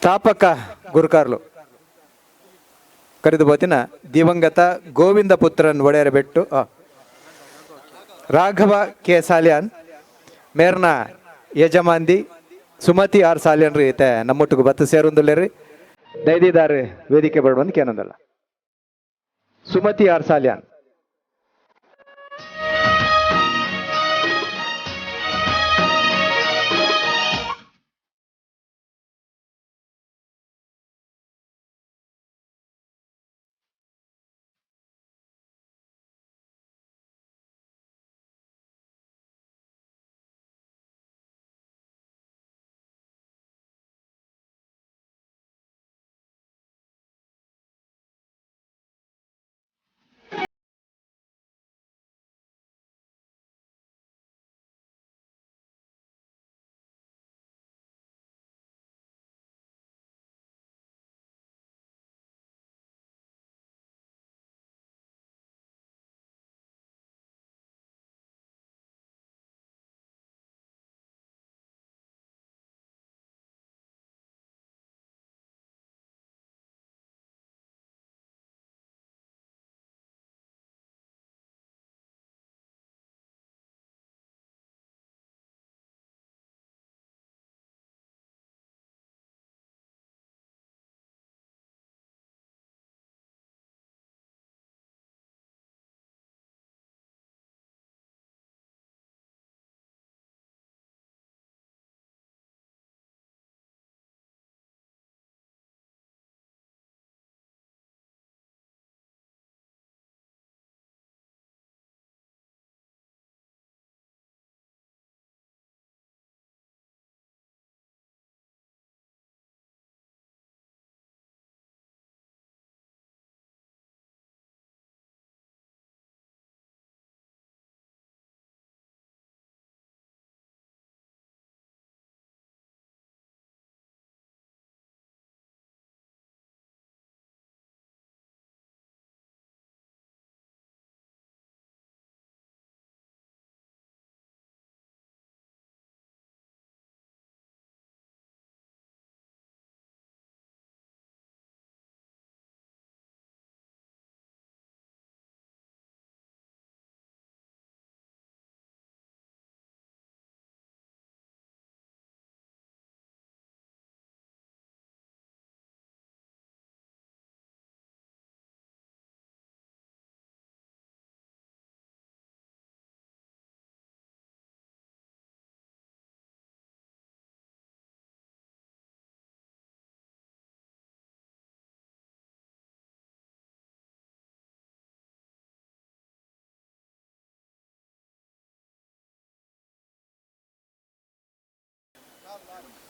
ಸ್ಥಾಪಕ ಗುರುಕಾರ್ಲು ಕರೆದು ಬೋತಿನ ದಿವಂಗತ ಗೋವಿಂದ ಪುತ್ರನ್ ಒಡೆಯರ ಬೆಟ್ಟು ರಾಘವ ಕೆ ಸಾಲ್ಯಾನ್ ಮೇರ್ನ ಯಜಮಾಂದಿ ಸುಮತಿ ಆರ್ ಸಾಲ್ಯಾನ್ ರೀ ಇತ್ತೆ ನಮ್ಮೊಟ್ಟಿಗೆ ಬತ್ತು ಸೇರೊಂದುಲ್ಲೇರಿ. ದೈದಿದಾರ್ ವೇದಿಕೆ ಬರಬಂದು ಕೇನೊಂದಲ್ಲ. ಸುಮತಿ ಆರ್ ಸಾಲ್ಯಾನ್.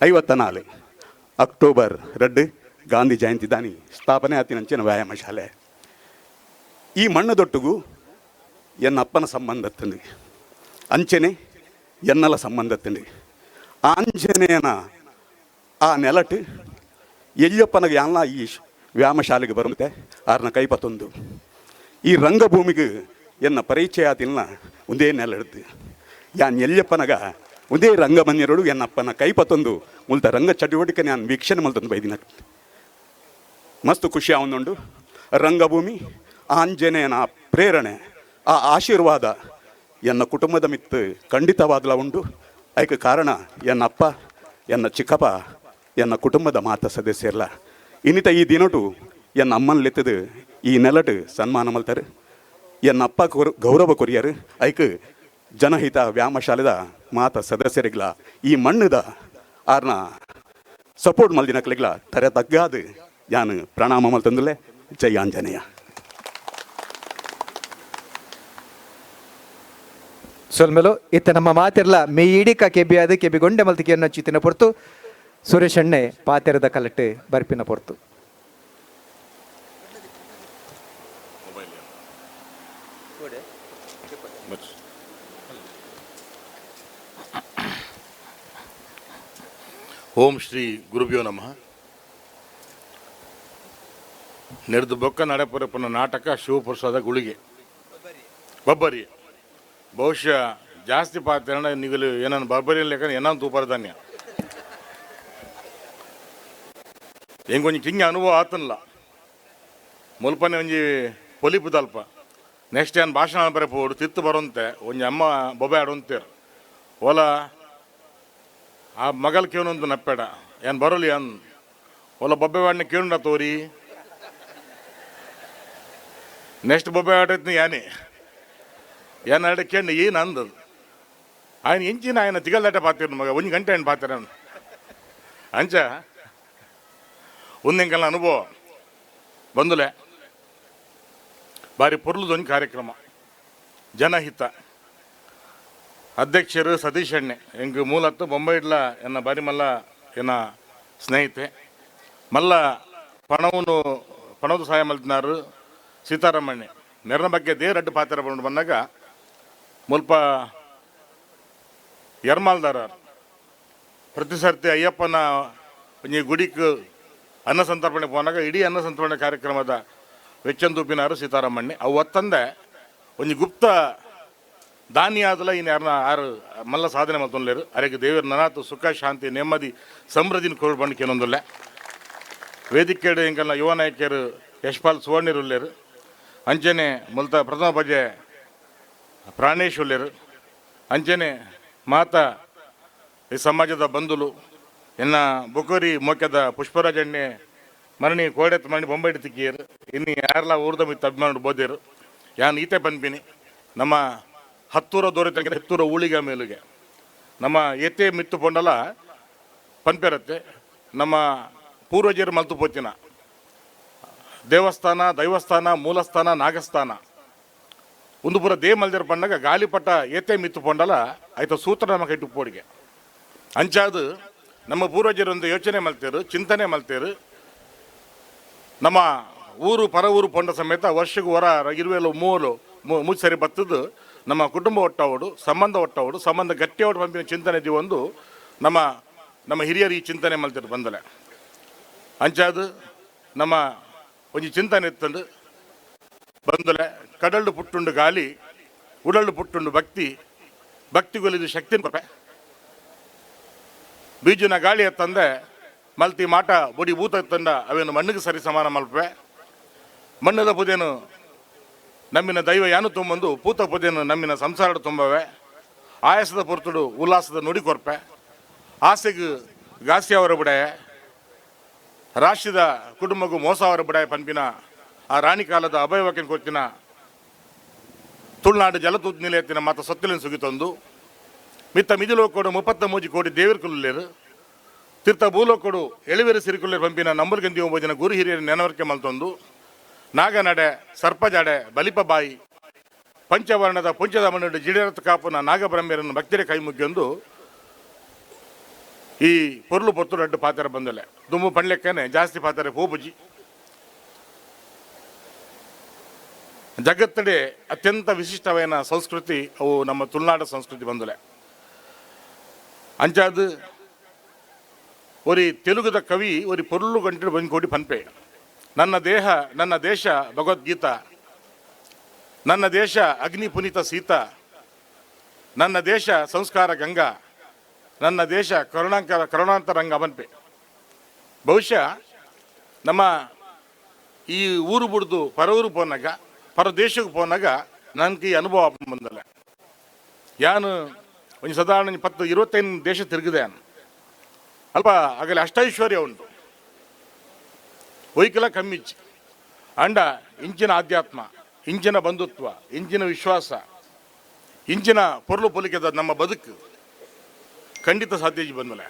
54 ಅಕ್ಟೋಬರ್ 2 ಗಾಂಧಿ ಜಯಂತಿ ದಾನಿ ಸ್ಥಾಪನೆ ಆತಿನಂಚಿನ ವ್ಯಾಯಾಮ ಶಾಲೆ. ಈ ಮಣ್ಣು ದೊಟ್ಟುಗು ಎನ್ನ ಅಪ್ಪನ ಸಂಬಂಧ ತಂದೆ, ಅಂಚೆನೆ ಎನ್ನಲ ಸಂಬಂಧ ತಂದೆ. ಆಂಜನೇಯನ ಆ ನೆಲಟ್ ಎಲ್ಲಿಯಪ್ಪನಿಗೆ ಯಾನ್ಲ ಈ ವ್ಯಾಯಾಮ ಶಾಲೆಗೆ ಬರುತ್ತೆ ಆರ್ನ ಕೈಪತ್ತೊಂದು ಈ ರಂಗಭೂಮಿಗೆ ಎನ್ನ ಪರಿಚಯ ಆತಿಲ್ಲ. ಒಂದೇ ನೆಲ ಹಿಡ್ದು ಯಾನ್ ಎಲ್ಲಿಯಪ್ಪನಗ ಒಂದೇ ರಂಗಮಂದಿರಡು ಎನ್ನಪ್ಪನ ಕೈಪತ್ತೊಂದು ಮುಲ್ತ ರಂಗ ಚಟುವಟಿಕೆ ನಾನು ವೀಕ್ಷಣೆ ಮಲ್ತೊಂದು ಬೈದಿನ. ಮಸ್ತ್ ಖುಷಿ ಆವೊಂದುಂಡು. ರಂಗಭೂಮಿ ಆಂಜನೇಯನ ಪ್ರೇರಣೆ, ಆ ಆಶೀರ್ವಾದ ಎನ್ನ ಕುಟುಂಬದ ಮಿತ್ತು ಖಂಡಿತವಾದಲ ಉಂಡು. ಐಕ್ ಕಾರಣ ಎನ್ನ ಅಪ್ಪ, ಎನ್ನ ಚಿಕ್ಕಪ್ಪ, ಎನ್ನ ಕುಟುಂಬದ ಮಾತ ಸದಸ್ಯರ್ಲ. ಇನ್ನಿತ ಈ ದಿನಟು ಎನ್ನ ಅಮ್ಮನ ಲೆತ್ತದು ಈ ನೆಲಟು ಸನ್ಮಾನ ಮಲ್ತಾರೆ, ಎನ್ನ ಅಪ್ಪ ಗೌರವ ಕೊರಿಯರು. ಐಕ್ ಜನಹಿತ ವ್ಯಾಯಾಮ ಮಾತ ಸದಸ್ಯರಿಗ್ಲ, ಈ ಮಣ್ಣದ ಆರ್ನ ಸಪೋರ್ಟ್ ಮಲ್ದಿನಕ್ಲಿಗ್ಲ ತರೆ ತಗ್ಗಾದು ಯಾನು ಪ್ರಣಾಮ ಮಲ್ತಂದುಲೆ. ಜೈ ಆಂಜನೇಯ. ಸೊಲ್ಮೆಲು. ಇತ್ತ ನಮ್ಮ ಮಾತಿರ್ಲ ಮೇ ಇಡಿಕ ಕೆಬಿಯಾದ ಕೆಬಿ ಗೊಂಡೆ ಮಲ್ತಿಕೆ ಚಿತ್ತಿನ ಪೊರ್ತು. ಸುರೇಶ್ ಅಣ್ಣೆ ಪಾತೆರದ ಕಲಟೆ ಬರ್ಪಿನ ಪೊರ್ತು. ಓಂ ಶ್ರೀ ಗುರುಭ್ಯೋ ನಮಃ. ನೆರೆದು ಬೊಕ್ಕ ನಡೆಪರಪ್ಪನ ನಾಟಕ ಶಿವಪ್ರಸಾದ ಗುಳಿಗೆ ಬಬ್ಬರಿ. ಬಹುಶಃ ಜಾಸ್ತಿ ಪಾತ್ರ ನೀವು ಏನನ್ನು ಬಬ್ಬರಿ ಲೆಕ್ಕ ಏನನ್ನು ತೂಪರದಾನ್ಯ. ಎಂಕೊಂಜಿ ಕಿಂಗ ಅನುಭವ ಆತನ್ಲ ಮುಲ್ಪನೆ ಒಂಜಿ ಪೊಲಿಪುದಲ್ಪ ನೆಕ್ಸ್ಟ್ ಏನ್ ಭಾಷಣ ಬರೆ ಪೋಡು ತಿತ್ತು ಬರೋಂತೆ ಒಂಜಿ ಅಮ್ಮ ಬೊಬೆ ಆಡೊಂತೇರು ಓಲ ಆ ಮಗಲ್ ಕೇವನೊಂದು ನಪ್ಪೆಡ ಏನ್ ಬರೋಲಿ ಅನ್ ಓಲ ಬೊಬ್ಬೆ ವಾಡಿನ ಕೇಳುಂಡ ತೋರಿ ನೆಕ್ಸ್ಟ್ ಬೊಬ್ಬೆ ಆಡತ್ನ ಯಾನೆ ಏನ್ ಆಡ ಕೇಂಡು ಏನು ಅಂದದು ఆయన ಎಂಚಿನ ఆయన ತಿಗಲ್ದಾಟ ಪಾತಿರು ಮಗ ಒಂಜಿ ಗಂಟೆ ಏನು ಪಾತಿರ ಅಂಚ ಒಂದೆಂಕಲ್ನ ಅನುಭವ ಬಂದುಲೆ ಬಾರಿ ಪೊರ್ಲುದೊಂದು ಕಾರ್ಯಕ್ರಮ ಜನಹಿತ. ಅಧ್ಯಕ್ಷರು ಸತೀಶ್ ಅಣ್ಣೆ ಎಂಕ್ ಮೂಲತ್ತು ಬೊಂಬೈಡ್ಲ ಎನ್ನ ಬಾರಿ ಮಲ್ಲ ಎನ್ನ ಸ್ನೇಹಿತೆ ಮಲ್ಲ ಪಣವನ್ನು ಪಣದ ಸಹಾಯ ಮಲ್ತಿನಾರು ಸೀತಾರಾಮಣ್ಣೆ ಮೆರನ ಬಗ್ಗೆ they ರಡ್ಡು ಪಾತ್ರ ಬಂದು ಬಂದಾಗ ಮುಲ್ಪ ಎರ್ಮಾಲ್ದಾರ ಪ್ರತಿ ಸರ್ತಿ ಅಯ್ಯಪ್ಪನ ಒಂಜಿ ಗುಡಿಕ್ ಅನ್ನ ಸಂತರ್ಪಣೆ ಪೋನಾಗ ಇಡೀ ಅನ್ನ ಸಂತರ್ಪಣೆ ಕಾರ್ಯಕ್ರಮದ ವೆಚ್ಚಂದೂಪಿನಾರು ಸೀತಾರಾಮಣ್ಣೆ ಅವು ಒತ್ತಂದೆ ಒಂಜಿ ಗುಪ್ತ ದಾನಿ ಆದಲ ಇನ್ನು ಯಾರನ್ನ ಆರು ಮಲ್ಲ ಸಾಧನೆ ಮಲ್ತೊಂದ್ಲೇರು ಅರೆಗೆ ದೇವರ ನನಾತು ಸುಖ ಶಾಂತಿ ನೆಮ್ಮದಿ ಸಮೃದ್ಧಿನ ಕೋರು ಬಂದು ಕೇನೊಂದುಲ್ಲೆ. ವೇದಿಕೆಡು ಎಂಕಲ್ನ ಯುವ ನಾಯಕರು ಯಶ್ಪಾಲ್ ಸುವರ್ಣಿರುಲ್ಲೇರು ಅಂಚನೆ ಮುಲ್ತ ಪ್ರಥಮ ಪಜೆ ಪ್ರಾಣೇಶ್ ಉಲ್ಲೇರು ಅಂಚನೆ ಮಾತಾ ಈ ಸಮಾಜದ ಬಂಧುಲು ಎನ್ನ ಬುಕೋರಿ ಮೋಕ್ಯದ ಪುಷ್ಪರಾಜಣ್ಣೆ ಮರಣಿ ಕೋಡೆತ್ ಮರಣಿ ಬೊಂಬೈ ತಿಕ್ಕಿಯರು ಇನ್ನು ಯಾರೆಲ್ಲ ಊರ್ದ ಮಿತ್ತ ಅಭಿಮಾನ ಬೋದೇರು ಯಾನ್ ಈತೆ ಪನ್ಪಿನಿ. ನಮ್ಮ ಹತ್ತೂರ ದೊರೆತ ಹತ್ತೂರ ಊಳಿಗ ಮೇಲುಗೆ ನಮ್ಮ ಎತ್ತೆ ಮಿತ್ತು ಪೊಂಡಲ ಪನ್ಪೆರತ್ತೆ ನಮ್ಮ ಪೂರ್ವಜರು ಮಲ್ತು ಪೋತಿನ ದೇವಸ್ಥಾನ ದೈವಸ್ಥಾನ ಮೂಲಸ್ಥಾನ ನಾಗಸ್ಥಾನ ಒಂದು ಪೂರ they ಮಲ್ದಿರ ಪಂಡಗ ಗಾಲಿಪಟ ಏತೆ ಮಿತ್ತು ಪೊಂಡಲ ಆಯ್ತ ಸೂತ್ರ ನಮ್ಮ ಕೈಟು ಪೋಡಿಗೆ ಅಂಚಾದು ನಮ್ಮ ಪೂರ್ವಜರೊಂದು ಯೋಚನೆ ಮಲ್ತೇರು ಚಿಂತನೆ ಮಲ್ತೇರು. ನಮ್ಮ ಊರು ಪರ ಊರು ಪೊಂಡ ಸಮೇತ ವರ್ಷಕ್ಕೆ ಹೊರ ಇರುವೆಲು ಮೂರು ಮೂರು ಸರಿ ಬತ್ತದ್ದು ನಮ್ಮ ಕುಟುಂಬ ಒಟ್ಟವಡು ಸಂಬಂಧ ಒಟ್ಟವಡು ಸಂಬಂಧ ಗಟ್ಟಿಯವಡು ಪಂಪಿನ ಚಿಂತನೆ ಒಂದು ನಮ್ಮ ನಮ್ಮ ಹಿರಿಯರು ಈ ಚಿಂತನೆ ಮಲ್ತಿರು ಬಂದಲೆ ಅಂಚಾದು ನಮ್ಮ ಒಂಜಿ ಚಿಂತನೆ ಇತ್ತಂದು ಬಂದಲೆ ಕಡಲ್ಡು ಪುಟ್ಟುಂಡು ಗಾಲಿ ಉಡಲ್ಡು ಪುಟ್ಟುಂಡು ಭಕ್ತಿ ಭಕ್ತಿಗೊಲಿದು ಶಕ್ತಿ ಕೊರಪೆ ಬೀಜನ ಗಾಳಿ ಎತ್ತಂದೆ ಮಲ್ತಿ ಮಾಟ ಬೊಡಿ ಭೂತ ತಂಡ ಅವೇನು ಮಣ್ಣಿಗೆ ಸರಿ ಸಮಾನ ಮಲ್ಪೆ ಮಣ್ಣದ ಪುದೇನು ನಮ್ಮಿನ ದೈವ ಯಾನು ತುಂಬಂದು ಪೂತ ಪುದೇನು ನಮ್ಮಿನ ಸಂಸಾರ ತುಂಬವೆ ಆಯಾಸದ ಪೊರ್ತುಡು ಉಲ್ಲಾಸದ ನುಡಿ ಕೊರ್ಪೆ ಆಸೆಗೆ ಗಾಸಿ ಅವರ ಬಿಡೆ ರಾಷ್ಟ್ರದ ಕುಟುಂಬಕ್ಕೂ ಮೋಸ ಅವರ ಬಿಡೆ ಪನ್ಪಿನ ಆ ರಾಣಿ ಕಾಲದ ಅಭಯವಕ್ಕಿನ ಕೊತ್ತಿನ ತುಳುನಾಡು ಜಲತೂತ್ ನಿಲಯತ್ತಿನ ಮಾತ ಸೊತ್ತಲಿನ ಸುಗಿತೊಂದು ಮಿತ್ತ ಮಿದಿಲೋಕೋಡು 33 ಕೋಟಿ ದೇವಿರ್ ಕುಲ್ಲೇರು ತೀರ್ಥ ಭೂಲೋಕೋಡು ಎಳಿವೆರು ಸಿರಿಕುಲ್ಲೇರು ಪಂಪಿನ ನಂಬಲ್ಗಂದಿ ಒಂಬತ್ತು ಜನ ಗುರು ಹಿರಿಯರ ನೆನವರಿಕೆ ಮಲ್ತೊಂದು ನಾಗನಡೆ ಸರ್ಪಜಡೆ ಬಲಿಪ ಬಾಯಿ ಪಂಚವರ್ಣದ ಪುಂಚದ ಮಣ್ಣು ಜಿಡರತ್ ಕಾಪುನ ನಾಗಬ್ರಹ್ಮೆಯರನ್ನು ಭಕ್ತರ ಕೈ ಮುಗ್ಯೊಂದು ಈ ಪೊರ್ಲು ಪೊತ್ತು ರಡ್ಡು ಪಾತ್ರ ಬಂದಲೆ ದುಮ್ಮು ಪಣ್ಲೆಕ್ಕನೆ ಜಾಸ್ತಿ ಪಾತ್ರೆ ಪೂಪುಜಿ. ಜಗತ್ತಡೆ ಅತ್ಯಂತ ವಿಶಿಷ್ಟವಾದ ಸಂಸ್ಕೃತಿ ಅವು ನಮ್ಮ ತುಳುನಾಡ ಸಂಸ್ಕೃತಿ ಬಂದಲೆ. ಅಂಚಾದು ಒರಿ ತೆಲುಗುದ ಕವಿ ಒರಿ ಪೊರ್ಲು ಗಂಟೆ ಬಂದ್ಕೋಡಿ ಪನ್ಪೆ ನನ್ನ ದೇಹ ನನ್ನ ದೇಶ ಭಗವದ್ಗೀತಾ, ನನ್ನ ದೇಶ ಅಗ್ನಿ ಪುನೀತ ಸೀತಾ, ನನ್ನ ದೇಶ ಸಂಸ್ಕಾರ ಗಂಗಾ, ನನ್ನ ದೇಶ ಕರುಣಾಂತರಂಗ ಪನ್ಪೆ. ಬಹುಶಃ ನಮ್ಮ ಈ ಊರು ಬಿಡ್ದು ಪರ ಊರು ಪೋನಾಗ ಪರ ದೇಶಕ್ಕೆ ಪೋನಾಗ ನನಗೆ ಈ ಅನುಭವ ಬಂದಲ್ಲ. ಯಾನು ಒಂದು ಸಾಧಾರಣ 10-25 ದೇಶ ತಿರುಗಿದೆ ನಾನು. ಅಲ್ಪ ಆಗಲಿ ಅಷ್ಟೈಶ್ವರ್ಯ ಉಂಟು, ವೈಕಲ ಕಮ್ಮಿಚ್ಚಿ ಅಂಡ ಇಂಚಿನ ಆಧ್ಯಾತ್ಮ, ಇಂಚಿನ ಬಂಧುತ್ವ, ಇಂಚಿನ ವಿಶ್ವಾಸ, ಇಂಚಿನ ಪೊರ್ಲು ಪೊಲಿಕೆದ ನಮ್ಮ ಬದುಕು ಖಂಡಿತ ಸಾಧ್ಯ ಬಂದಲೆ.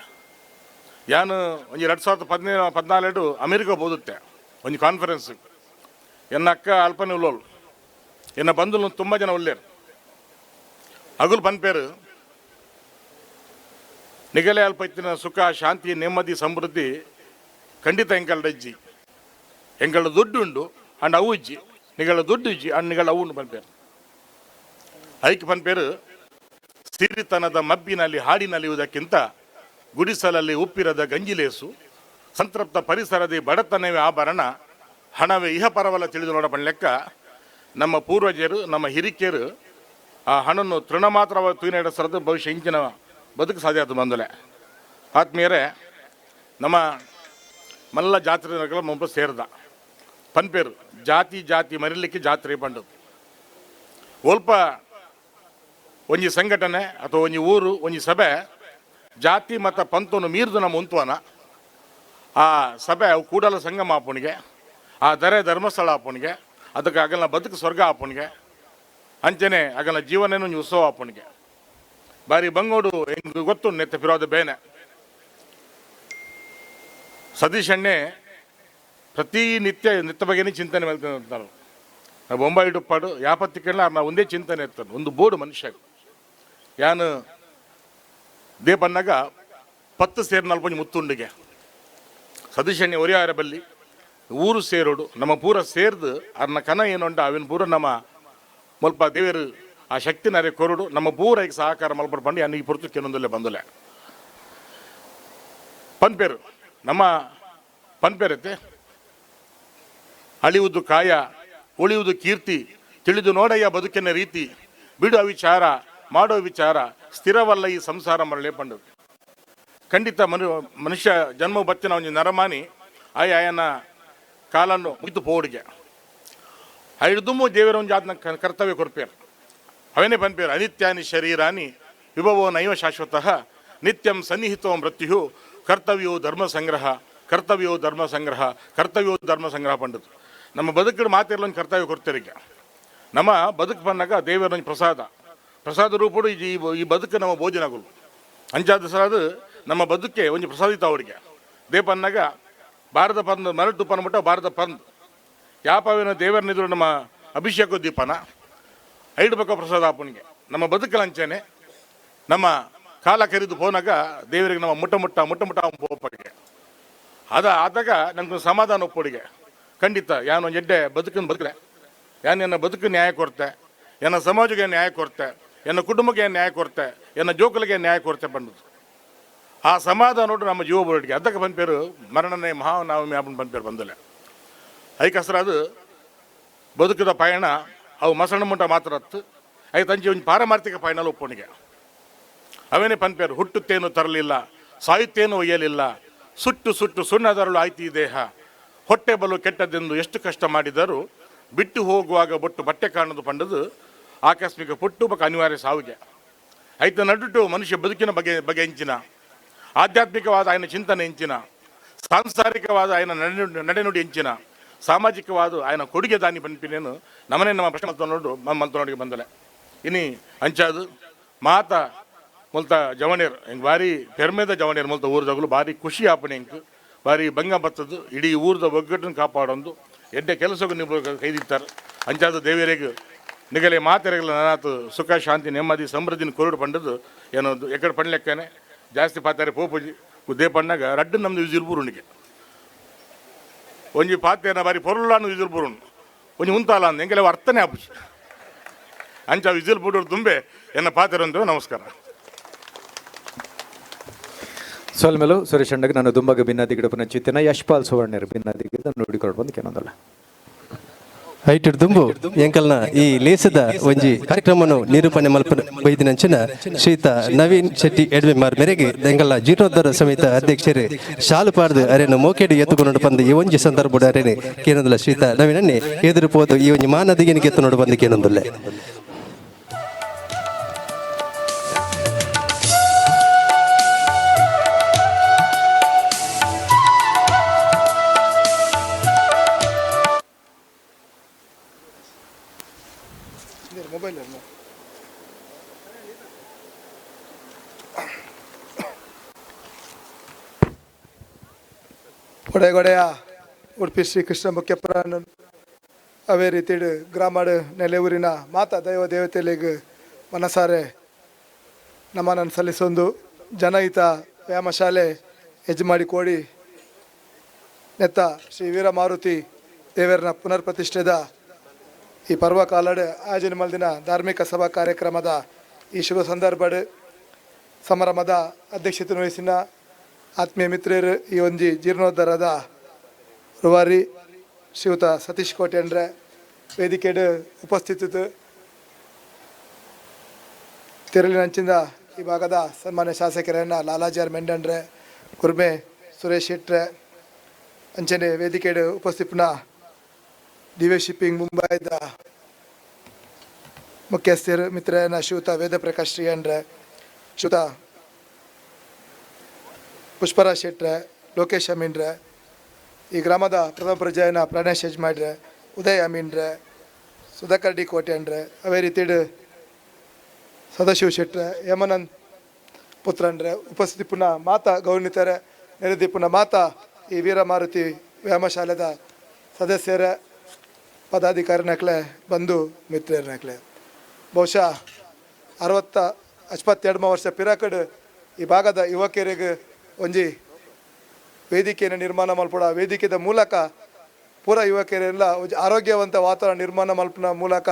ಯಾನು ಒಂದು 2015-14 ಅಮೆರಿಕ ಓದುತ್ತೆ ಒಂದು ಕಾನ್ಫರೆನ್ಸ್. ಎನ್ನ ಅಕ್ಕ ಅಲ್ಪನೆ ಉಲ್ಲೋಳು, ಎನ್ನ ಬಂಧುಲು ತುಂಬ ಜನ ಉಲ್ಲೇರು. ಅಗುಲ್ ಪನ್ಪೇರು ನಿಗಲೆ ಅಲ್ಪ ಇತ್ತಿನ ಸುಖ ಶಾಂತಿ ನೆಮ್ಮದಿ ಸಮೃದ್ಧಿ ಖಂಡಿತ ಎಂಕಲ್ಡ ಇಜ್ಜಿ. ಎಂಕಲ್ಡ ದುಡ್ಡು ಉಂಡು ಅಂಡ್ ಅವು ಇಜ್ಜಿ, ನಿಗಳ ದುಡ್ಡು ಇಜ್ಜಿ ಅಂಡ್ ನಿಗಳ ಅವು ಉಂಡು ಪನ್ಪೇರು. ಐಕ್ ಪನ್ಪೇರು ಸಿರಿತನದ ಮಬ್ಬಿನಲ್ಲಿ ಹಾಡಿನಲಿಯುವುದಕ್ಕಿಂತ ಗುಡಿಸಲಲ್ಲಿ ಉಪ್ಪಿರದ ಗಂಜಿಲೇಸು, ಸಂತೃಪ್ತ ಪರಿಸರದಿ ಬಡತನವೇ ಆಭರಣ, ಹಣವೇ ಇಹ ಪರವಲ್ಲ ತಿಳಿದು ನೋಡ ಲೆಕ್ಕ. ನಮ್ಮ ಪೂರ್ವಜರು ನಮ್ಮ ಹಿರಿಕೆರು ಆ ಹಣನ್ನು ತೃಣ ಮಾತ್ರವಾಗಿ ತೂಯಿನ ಭವಿಷ್ಯ ಇಂಚಿನ ಬದುಕು ಸಾಧ್ಯ ಆಯ್ತು ಬಂದಲೆ. ಆತ್ಮೀಯರೇ, ನಮ್ಮ ಮಲ್ಲ ಜಾತ್ರೆ ನಗಲ ಮುಂಬ ಸೇರ್ದ ಪನ್ಪೇರು ಜಾತಿ ಜಾತಿ ಮರಿಲಿಕ್ಕೆ ಜಾತ್ರೆ ಪಂಡದು. ಒಲ್ಪ ಒಂಜಿ ಸಂಘಟನೆ ಅಥವಾ ಒಂಜಿ ಊರು ಒಂಜಿ ಸಭೆ ಜಾತಿ ಮತ್ತು ಪಂತನು ಮೀರ್ದು ನಮ್ಮ ಉಂತುವನ ಆ ಸಭೆ ಅವು ಕೂಡಲ ಸಂಗಮ ಆಪುಣಿಗೆ, ಆ ದರೆ ಧರ್ಮಸ್ಥಳ ಆಪುಣಿಗೆ, ಅದಕ್ಕೆ ಅಗಲ ಬದುಕು ಸ್ವರ್ಗ ಆಪುಣಿಗೆ, ಅಂಚನೆ ಅಗಲ ಜೀವನ ಒಂಜಿ ಉತ್ಸವ ಆಪುಣಿಗೆ. ಬಾರಿ ಬಂಗೋಡು ಎಂಗ್ ಗೊತ್ತು ನೆತ್ತ ಫಿರೋದ ಬೇನೆ ಸತೀಶ್ ಅಣ್ಣೆ ಪ್ರತಿನಿತ್ಯ ನಿತ್ಯ ಬಗ್ಗೆನೇ ಚಿಂತನೆ ಮಾಡ್ತಾನೆ ಅಂತಾರೆ. ನಾವು ಬೊಂಬಾಯಿ ಡುಪ್ಪಾಡು ಯಾಪತ್ತಿಕೆಲ್ಲ ನಾವು ಒಂದೇ ಚಿಂತನೆ ಇರ್ತಾನೆ ಒಂದು ಬೋರ್ಡು ಮನುಷ್ಯ. ಯಾನು ದೇಪನ್ನಾಗ 10 ಸೇರು ನಲ್ಪಂಜಿ ಮುತ್ತುಂಡಿಗೆ ಸತೀಶಣ್ಣೆ ಒರಿಯಾರ ಬಲ್ಲಿ ಊರು ಸೇರೋಡು ನಮ್ಮ ಪೂರ ಸೇರ್ದು ಅರ್ನ ಕನ ಏನುಂಟ ಅವಿನ ಪೂರ ನಮ್ಮ ಮುಲ್ಪ ದೇವರು ಆ ಶಕ್ತಿನರೆ ಕೊರಡು ನಮ್ಮ ಪೂರ ಈಗ ಸಹಕಾರ ಮಲ್ಪಡ್ ಪಂಡು ಯಾನು ಈ ಪುರ್ತಕ್ಕೆ ಕೆಲವೊಂದಲ್ಲೇ ಬಂದಲೆ ಪನ್ಪೇರು ನಮ್ಮ ಪನ್ಪೇರತ್ತೆ. ಅಳಿಯುವುದು ಕಾಯ ಉಳಿಯುವುದು ಕೀರ್ತಿ, ತಿಳಿದು ನೋಡಯ್ಯ ಬದುಕಿನ ರೀತಿ, ಬಿಡು ಅವಿಚಾರ ಮಾಡೋ ವಿಚಾರ, ಸ್ಥಿರವಲ್ಲ ಈ ಸಂಸಾರ ಮರಳೆ ಪಂಡು. ಖಂಡಿತ ಮನುಷ್ಯ ಜನ್ಮ ಬತ್ತಿನ ಒಂಜಿ ನರಮಾನಿ ಆಯ ಆಯನ ಕಾಲನ್ನು ಮುಗಿದು ಪೋಡಿಗೆ ಐದುಮ್ಮು ದೇವರ ಒಂದು ಆತನ ಕರ್ತವ್ಯ ಕೊರ್ಪೇರು. ಅವೇನೇ ಪನ್ಪೇರು ಅನಿತ್ಯಾನಿ ಶರೀರಾನಿ ವಿಭವೋ ನೈವ ಶಾಶ್ವತಃ ನಿತ್ಯಂ ಸನ್ನಿಹಿತೋ ಮೃತ್ಯು ಕರ್ತವ್ಯೋ ಧರ್ಮ ಸಂಗ್ರಹ ಕರ್ತವ್ಯೋ ಧರ್ಮ ಸಂಗ್ರಹ ಕರ್ತವ್ಯೋ ಧರ್ಮ ಸಂಗ್ರಹ ಪಂಡದು. ನಮ್ಮ ಬದುಕಿನ ಮಾತಿರಲೊಂದು ಒಂದು ಕರ್ತವ್ಯ ಕೊಡ್ತೇರಿಗೆ. ನಮ್ಮ ಬದುಕು ಬಂದಾಗ ದೇವರ ಒಂದು ಪ್ರಸಾದ ಪ್ರಸಾದ ರೂಪಡು ಈ ಈ ಬದುಕು ನಮ್ಮ ಭೋಜನಗಳು ಅಂಚಾದ ಸರಾದು ನಮ್ಮ ಬದುಕೆ ಒಂಜಿ ಪ್ರಸಾದಿತ ಅವರಿಗೆ. ದೇಪನ್ನಾಗ ಭಾರತ ಪಂದ್ ಮರಟು ಪನ್ಬಿಟ್ಟ ಭಾರತ ಪಂದ್ ಯಾಪವೇನೋ ದೇವರನ್ನಿದ್ರು ನಮ್ಮ ಅಭಿಷೇಕ ದೀಪನ ಐಡು ಬಕ್ಕ ಪ್ರಸಾದ ಆಪನಿಗೆ ನಮ್ಮ ಬದುಕಲಂಚನೆ ನಮ್ಮ ಕಾಲ ಕರಿದು ಪೋನಾಗ ದೇವರಿಗೆ ನಮ್ಮ ಮುಟ್ಟ ಮುಟ್ಟ ಮುಟ್ಟ ಮುಟ್ಟ ಪೋಪಗೆ ಅದ ಆದಾಗ ನಮ್ಗೆ ಸಮಾಧಾನ ಒಪ್ಪೋಡಿಗೆ. ಖಂಡಿತ ಯಾನು ಎಡ್ಡೆ ಬದುಕನ್ನು ಬದುಕಲೆ, ಯಾನು ಎನ್ನ ಬದುಕು ನ್ಯಾಯ ಕೊಡ್ತೆ, ಎನ್ನ ಸಮಾಜಕ್ಕೆ ನ್ಯಾಯ ಕೊಡ್ತೆ, ಎನ್ನ ಕುಟುಂಬಕ್ಕೆ ನ್ಯಾಯ ಕೊಡ್ತೆ, ಎನ್ನ ಜೋಕಲಿಗೆ ನ್ಯಾಯ ಕೊಡ್ತೆ ಬಂದದ್ದು ಆ ಸಮಾಧಾನ ನೋಡು ನಮ್ಮ ಜೀವ ಬೋರ್ಡ್ಗೆ. ಅದಕ್ಕೆ ಬಂದ್ಪೇರು ಮರಣನೇ ಮಹಾನವಮಿ ಹಬ್ಬನ ಬಂದ್ಪೇರು ಬಂದಲೆ. ಐಕಸ್ರ ಅದು ಬದುಕದ ಪಯಣ ಅವು ಮಸಣ ಮುಂಟ ಮಾತ್ರ ಹತ್ತು ಐದು ತಂಚಿ ಒಂದು ಪಾರಮಾರ್ಥಿಕ ಪಯಣ ಒಪ್ಪಣಿಗೆ. ಅವೇನೇ ಪನ್ಪೇರು ಹುಟ್ಟುತ್ತೇನು ತರಲಿಲ್ಲ ಸಾಯುತ್ತೇನು ಒಯ್ಯಲಿಲ್ಲ ಸುಟ್ಟು ಸುಟ್ಟು ಸುಣ್ಣದರಳು ಆಯ್ತು ಈ ದೇಹ ಹೊಟ್ಟೆ ಬಲು ಕೆಟ್ಟದೆಂದು ಎಷ್ಟು ಕಷ್ಟ ಮಾಡಿದರೂ ಬಿಟ್ಟು ಹೋಗುವಾಗ ಬೊಟ್ಟು ಬಟ್ಟೆ ಕಾಣೋದು ಪಂಡದು ಆಕಸ್ಮಿಕ ಪುಟ್ಟು ಬಕ ಅನಿವಾರ್ಯ ಸಾವಿಗೆ. ಐತ ನಡುಟು ಮನುಷ್ಯ ಬದುಕಿನ ಬಗೆ ಬಗೆ ಹೆಂಚಿನ ಆಧ್ಯಾತ್ಮಿಕವಾದ ಆಯನ ಚಿಂತನೆ ಹೆಂಚಿನ ಸಾಂಸಾರಿಕವಾದ ಆಯನ ನಡೆನುಡಿ ಹೆಂಚಿನ ಸಾಮಾಜಿಕವಾದ ಆಯನ ಕೊಡುಗೆ ದಾನಿ ಪನ್ಪಿನೇನು ನಮನೆ ನಮ್ಮ ಪ್ರಶ್ನೆ ಮಲ್ತೊನೋಡು ಮಲ್ತೊನೋಡಿಗೆ ಬಂದಲೆ. ಇನಿ ಅಂಚಾದು ಮಾತ ಮುಲ್ತ ಜವಣೀರ್ ಹಿಂಗೆ ಭಾರಿ ಪೆರ್ಮೆದ ಜವಣೀರ್ ಮುಲ್ತ ಊರ್ದಗಳು ಭಾರಿ ಖುಷಿ ಆಪಣೆ ಇಂಕ್ ಭಾರಿ ಭಂಗ ಬತ್ತದು ಇಡೀ ಊರ್ದ ಒಗ್ಗಟ್ಟನ್ನು ಕಾಪಾಡೊಂದು ಎಡ್ಡೆ ಕೆಲಸಕ್ಕೂ ನೀವು ಕೈದಿತ್ತಾರೆ. ಅಂಚಾದ ದೇವರಿಗೆ ನಿಗಲೆ ಮಾತೆರೆಗಲ ನನಾತು ಸುಖ ಶಾಂತಿ ನೆಮ್ಮದಿ ಸಮೃದ್ಧಿನ ಕೊರಡು ಪಂಡದು ಏನೋ ಎಕಡೆ ಪಣ್ಲೆಕ್ಕನೆ ಜಾಸ್ತಿ ಪಾತಾರೆ ಪೋಪುಜಿ ಉದ್ದೇ ಪಣ್ಣಾಗ ರಡ್ಡು ನಮ್ದು ವಿಜಿಲ್ಪುರುಣಿಗೆ ಒಂಜಿ ಪಾತೆನ ಬಾರಿ ಪೊರುಳಾನು ವಿಜಿಲ್ಪುರುಣ್ ಒಂಜಿ ಉಂತಾಲ ಅಂದ ಎಂಕೆಲ್ಲ ಅರ್ಥನೇ ಆಪುಜಿ ಅಂಚ ವಿಜಿಲ್ಪುರು ತುಂಬೆ ಎನ್ನ ಪಾತೆರಂದು. ನಮಸ್ಕಾರ. ಸೊಲ್ಮೆಲು ಸುರೇಶ್ ಅಣ್ಣಗೆ ನಾನು ದುಂಬಗ ಭಿನ್ನಾದಿಗಿಡಪನ ಚಿತ್ತಿನ ಯಶ್ಪಾಲ್ ಸುವರ್ಣರು ಭಿನ್ನಾದಿಗಿಡ ನುಡಿಕೊಂಡು ಬಂದು ಕೆನೊಂದಲ್ಲ. ಐಟುಡ್ ದುಂಬು ಎಂಕಲ್ನ ಈ ಲೇಸದ ಒಂಜಿ ಕಾರ್ಯಕ್ರಮನು ನಿರೂಪಣೆ ಮಲ್ಪನ ಬೈದಿನಂಚಿನ ಶ್ರೀತ ನವೀನ್ ಶೆಟ್ಟಿ ಎಡ್ಮೆಮಾರ್ ಮೇರೆಗೆ ಎಂಕಲ್ನ ಜೀರ್ಣೋದ್ಧಾರ ಸಮಿತ ಅಧ್ಯಕ್ಷರು ಶಾಲು ಪಾಡ್ದು ಅರೇನು ಮೋಕೆಡು ಎತ್ತುಕೊಂಡು ಬಂದು ಈ ಒಂಜಿ ಸಂದರ್ಭ ಅರೇನೆ ಕೇನೊಂದುಲ್ಲ. ಶ್ರೀತ ನವೀನನ್ನೇ ಎದುರು ಪೋದು ಈ ಒಂಜಿ ಮಾನದಿಗೆ ಎತ್ತು ನೋಡು ಬಂದು ಕೇನೊಂದುಲ್ಲೆ. ಕೊಡೆಗೊಡೆಯ ಉಡುಪಿ ಶ್ರೀ ಕೃಷ್ಣ ಮುಖ್ಯಪ್ರಾಣ ಅವೇ ರೀತಿಡು ಗ್ರಾಮಡು ನೆಲೆಯೂರಿನ ಮಾತಾ ದೈವ ದೇವತೆಲೆಗ್ ಮನಸಾರೆ ನಮನನ್ನು ಸಲ್ಲಿಸೊಂದು ಜನಹಿತ ವ್ಯಾಯಾಮ ಶಾಲೆ ಯಜಮಾಡಿ ಕೋಡಿ ನೆತ್ತ ಶ್ರೀ ವೀರ ಮಾರುತಿ ದೇವರನ ಪುನರ್ ಪ್ರತಿಷ್ಠೆದ ಈ ಪರ್ವ ಕಾಲಡ್ ಆಯೋಜನೆ ಮಲ್ದಿನ ಧಾರ್ಮಿಕ ಸಭಾ ಕಾರ್ಯಕ್ರಮದ ಈ ಶುಭ ಸಂದರ್ಭಡ್ ಸಮಾರಂಭದ ಅಧ್ಯಕ್ಷತೆ ವಹಿಸಿನ ಆತ್ಮೀಯ ಮಿತ್ರರು ಈ ಒಂಜಿ ಜೀರ್ಣೋದ್ಧಾರದ ರೂವಾರಿ ಶ್ರೀಯುತ ಸತೀಶ್ ಕೋಟೆಂಡ್ರೆ ವೇದಿಕೆಡ್ ಉಪಸ್ಥಿತಿತ್ತು ತಿರುಳಿನಂಚಿಂದ ಈ ಭಾಗದ ಸನ್ಮಾನ್ಯ ಶಾಸಕರನ್ನ ಲಾಲಾಜಿಆರ್ ಮೆಂಡನ್ರೆ, ಗುರ್ಮೆ ಸುರೇಶ್ ಶೆಟ್ರೆ, ಅಂಚನೆ ವೇದಿಕೆಡ್ ಉಪಸ್ಥಿಪನ ದಿವ್ಯ ಶಿಪ್ಪಿಂಗ್ ಮುಂಬೈದ ಮುಖ್ಯಸ್ಥರು ಮಿತ್ರನ ಶ್ರೀಯುತ ವೇದಪ್ರಕಾಶ್ ಶ್ರೀಯನ್ರೆ, ಶ್ರೀಯುತ ಪುಷ್ಪರಾಜ್ ಶೆಟ್ರೆ, ಲೋಕೇಶ್ ಅಮೀನ್ರೆ, ಈ ಗ್ರಾಮದ ಪ್ರಥಮ ಪ್ರಜೆಯನ್ನ ಪ್ರಾಣೇಶ್ ಯಜಮಾನ್ರೆ, ಉದಯ್ ಅಮೀನ್ರೆ, ಸುಧಾಕರ್ ಡಿ ಕೋಟ್ಯನ್ರೆ, ಅವೇ ರೀತಿಡ್ ಸದಾಶಿವ ಶೆಟ್ರೆ, ಹೇಮನಂದ್ ಪುತ್ರನ್ರೆ, ಉಪಸ್ಥಿತಿ ಪುನಃ ಮಾತಾ ಗೌರವಿತರೆ ನೆರೆದಿ ಪುನಃ ಮಾತಾ ಈ ವೀರಮಾರುತಿ ವ್ಯಾಯಾಮಶಾಲೆದ ಸದಸ್ಯರ ಪದಾಧಿಕಾರಿನಕ್ಲೆ, ಬಂಧು ಮಿತ್ರರನಕ್ಲೆ, ಬಹುಶಃ 62 ವರ್ಷ ಪಿರಕಡ್ ಈ ಭಾಗದ ಯುವಕರಿಗೆ ಒಂಜಿ ವೇದಿಕೆಯನ್ನು ನಿರ್ಮಾಣ ಮಲ್ಪಡ, ವೇದಿಕೆದ ಮೂಲಕ ಪೂರ ಯುವಕರೆಲ್ಲ ಒಂಜಿ ಆರೋಗ್ಯವಂತ ವಾತಾವರಣ ನಿರ್ಮಾಣ ಮಲ್ಪನ ಮೂಲಕ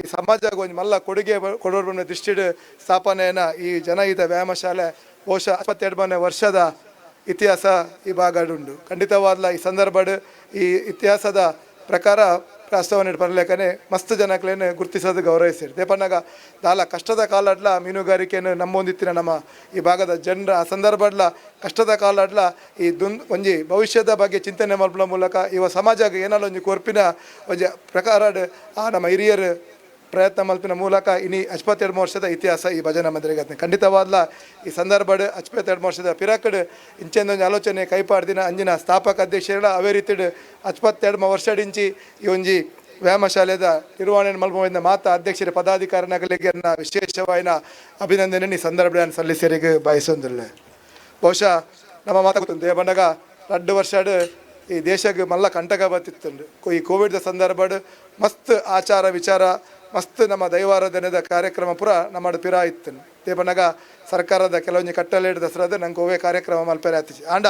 ಈ ಸಮಾಜಕ್ಕೆ ಒಂಜಿ ಮಲ್ಲ ಕೊಡುಗೆ ಕೊಡುವ ದೃಷ್ಟಿಡ್ ಸ್ಥಾಪನೆಯನ್ನು ಈ ಜನಹಿತ ವ್ಯಾಯಾಮ ಶಾಲೆ ಬಹುಶಃ 62ನೇ ವರ್ಷದ ಇತಿಹಾಸ ಈ ಭಾಗಡುಂಡು. ಖಂಡಿತವಾದ್ಲ ಈ ಸಂದರ್ಭಡ್ ಈ ಇತಿಹಾಸದ ಪ್ರಕಾರ ಪ್ರಸ್ತಾವನೆ ಬರ್ಲೇಕನೆ ಮಸ್ತ್ ಜನಕ್ಲೇನು ಗುರುತಿಸೋದು ಗೌರವಿಸಿರಿ. ದೇಪನ್ನಾಗ ದಾಲ ಕಷ್ಟದ ಕಾಲಡ್ಲ ಮೀನುಗಾರಿಕೆಯನ್ನು ನಮ್ಮೊಂದಿತ್ತಿನ ನಮ್ಮ ಈ ಭಾಗದ ಜನರ ಆ ಸಂದರ್ಭಡ್ಲ ಕಷ್ಟದ ಕಾಲಡ್ಲ ಈ ಒಂಜಿ ಭವಿಷ್ಯದ ಬಗ್ಗೆ ಚಿಂತನೆ ಮಲ್ಪುನ ಮೂಲಕ ಇವ ಸಮಾಜಕ್ಕೆ ಏನಾಲ ಒಂಜಿ ಕೊರ್ಪಿನ ಒಂಜಿ ಪ್ರಕಾರ ಆ ನಮ್ಮ ಹಿರಿಯರು ಪ್ರಯತ್ನ ಮಲ್ಪಿನ ಮೂಲಕ ಇನಿ 62 ವರ್ಷದ ಇತಿಹಾಸ ಈ ಭಜನಾ ಮಂದಿರಗೆ. ಖಂಡಿತವಾದ್ಲ ಈ ಸಂದರ್ಭಡ್ 62 ವರ್ಷದ ಪಿರಕಡ್ ಇಂಚೆಂದೊಂಜಿ ಆಲೋಚನೆ ಕೈಪಾಡ್ದಿನ ಅಂಜಿನ ಸ್ಥಾಪಕ ಅಧ್ಯಕ್ಷರ ಅವೇ ರೀತಿಡ್ 62 ವರ್ಷಡಿಂಚಿ ಈ ಒಂಜಿ ವ್ಯಾಯಾಮ ಶಾಲೆದ ನಿರ್ವಹಣೆ ಮಲ್ಪುವ ಮಾತ ಅಧ್ಯಕ್ಷರ ಪದಾಧಿಕಾರಿನಗಳಿಗೆ ವಿಶೇಷವಾಯಿನ ಅಭಿನಂದನೆ ಈ ಸಂದರ್ಭ ಸಲ್ಲಿಸರಿಗೆ ಬಯಸೊಂದಿಲ್ಲ. ಬಹುಶಃ ನಮ್ಮ ಮಾತಾಗುತ್ತದೆ ಬಂಡಗ 2 ವರ್ಷಡ್ ಈ ದೇಶಕ್ಕೆ ಮಲ್ಲ ಕಂಟಕ ಬತ್ತಿತ್ತು ಈ ಕೋವಿಡ್ದ ಸಂದರ್ಭಡ್ ಮಸ್ತ್ ಆಚಾರ ವಿಚಾರ ಮಸ್ತ್ ನಮ್ಮ ದೈವಾರಾಧನೆದ ಕಾರ್ಯಕ್ರಮ ಪೂರ ನಮ್ಮ ಪಿರ ಇತ್ತು. ದೇಪನಗ ಸರ್ಕಾರದ ಕೆಲವೊಂದು ಕಟ್ಟಳೆ ದಸರಾದ ನಂಗೆ ಒವೇ ಕಾರ್ಯಕ್ರಮ ಮಲ್ಪೆರೆ ಆತಿಜಿ. ಆಂಡ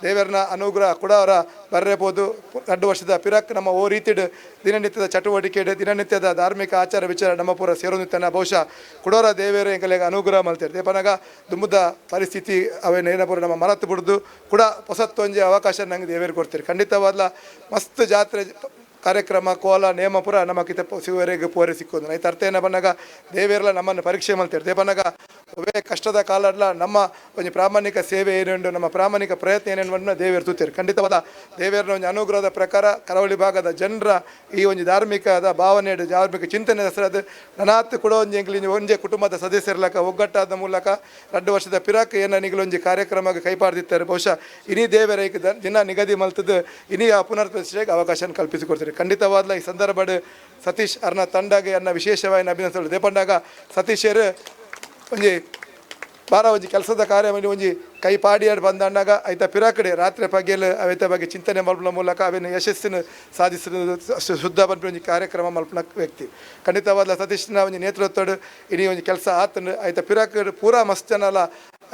ದೇವರನ ಅನುಗ್ರಹ ಕೂಡ ಅವರ ಬರ್ರೇಬೋದು 2 ವರ್ಷದ ಪಿರಕ್ ನಮ್ಮ ಓ ರೀತಿಡ್ ದಿನನಿತ್ಯದ ಚಟುವಟಿಕೆ ದಿನನಿತ್ಯದ ಧಾರ್ಮಿಕ ಆಚಾರ ವಿಚಾರ ನಮ್ಮ ಪೂರ ಸೇರೊಂದಿತ್ತನ ಬಹುಶಃ ಕುಡೋರ ದೇವೇರು ಎಂಕಲೆಗೆ ಅನುಗ್ರಹ ಮಲ್ತೇವೆ. ದೇಪನಗ ದುಂಬುದ ಪರಿಸ್ಥಿತಿ ಅವೇನ ಪೂರ ನಮ್ಮ ಮರತ್ತು ಬಿಡ್ದು ಕೂಡ ಹೊಸತ್ತೊಂಜಿ ಅವಕಾಶ ನಂಗೆ ದೇವೇರು ಕೊಡ್ತೀರಿ. ಖಂಡಿತವಾದ್ಲ ಮಸ್ತ್ ಜಾತ್ರೆ ಕಾರ್ಯಕ್ರಮ ಕೋಲ ನೇಮ ಪೂರ ನಮ್ಮ ಕಿತ ಸಿಗುವರೆಗೆ ಪೋರೆ ಸಿಕ್ಕೋದು ಐತ ಅರ್ಥ ಏನ ಬಂದಾಗ ದೇವೇರ್ಲ ನಮ್ಮನ್ನು ಪರೀಕ್ಷೆ ಮಲ್ತೇವೆ. ದೇಪನಾಗ ಒವೇ ಕಷ್ಟದ ಕಾಲಡ್ಲ ನಮ್ಮ ಒಂಜಿ ಪ್ರಾಮಾಣಿಕ ಸೇವೆ ಏನುಂಡು ನಮ್ಮ ಪ್ರಾಮಾಣಿಕ ಪ್ರಯತ್ನ ಏನೇನು ದೇವೇರು ತೂತೇರು. ಖಂಡಿತವಾದ ದೇವೇರ್ನ ಒಂಜಿ ಅನುಗ್ರಹದ ಪ್ರಕಾರ ಕರಾವಳಿ ಭಾಗದ ಜನರ ಈ ಒಂಜಿ ಧಾರ್ಮಿಕದ ಭಾವನೆ ಧಾರ್ಮಿಕ ಚಿಂತನೆ ಹೆಸರಾದ ನನಾತ್ ಕೂಡ ಒಂಜಿ ಎಂಕ್ಲಿ ಒಂಜೆ ಕುಟುಂಬದ ಸದಸ್ಯರ್ಲಕ ಒಗ್ಗಟ್ಟಾದ ಮೂಲಕ 2 ವರ್ಷದ ಪಿರಾಕ್ ಏನಿಗಲೊಂಜಿ ಕಾರ್ಯಕ್ರಮಕ್ಕೆ ಕೈಪಾಡ್ದಿತ್ತಾರೆ. ಬಹುಶಃ ಇನಿ ದೇವರ ದಿನ ನಿಗದಿ ಮಲ್ತದ್ದು ಇನಿ ಆ ಪುನರ್ ಪ್ರತಿಷ್ಠೆಗೆ ಅವಕಾಶ ಕಲ್ಪಿಸಿಕೊಡ್ತಾರೆ. ಖಂಡಿತವಾದ್ಲ ಈ ಸಂದರ್ಭಡ್ ಸತೀಶ್ ಅರ್ನ ತಂಡಗೆ ಅನ್ನ ವಿಶೇಷವಾಗಿ ಅಭಿನಂದಿಸಲು. ದೇಪಂಡಾಗ ಸತೀಶರು ಒಂಜಿ ಬಾರ ಒಂಜಿ ಕೆಲಸದ ಕಾರ್ಯ ಒಂಜಿ ಕೈ ಪಾಡಿಯಾಡ್ ಬಂದಣ್ಣಾಗ ಐತ ಪಿರಾಕಡೆ ರಾತ್ರಿ ಪಗೆಲ್ ಅವೆತ ಬಗ್ಗೆ ಚಿಂತನೆ ಮಲ್ಪನ ಮೂಲಕ ಅವೇನು ಯಶಸ್ಸಿನ ಸಾಧಿಸಿದ ಶುದ್ಧ ಬಂದ ಒಂಜಿ ಕಾರ್ಯಕ್ರಮ ಮಲ್ಪನ ವ್ಯಕ್ತಿ. ಖಂಡಿತವಾದ ಸತೀಶ್ನ ಒಂಜಿ ನೇತೃತ್ವಡ್ ಇಡೀ ಒಂಜಿ ಕೆಲಸ ಆತನ ಐತ ಪಿರಾಕಡೆ ಪೂರಾ ಮಸ್ತ್ ಜನಲ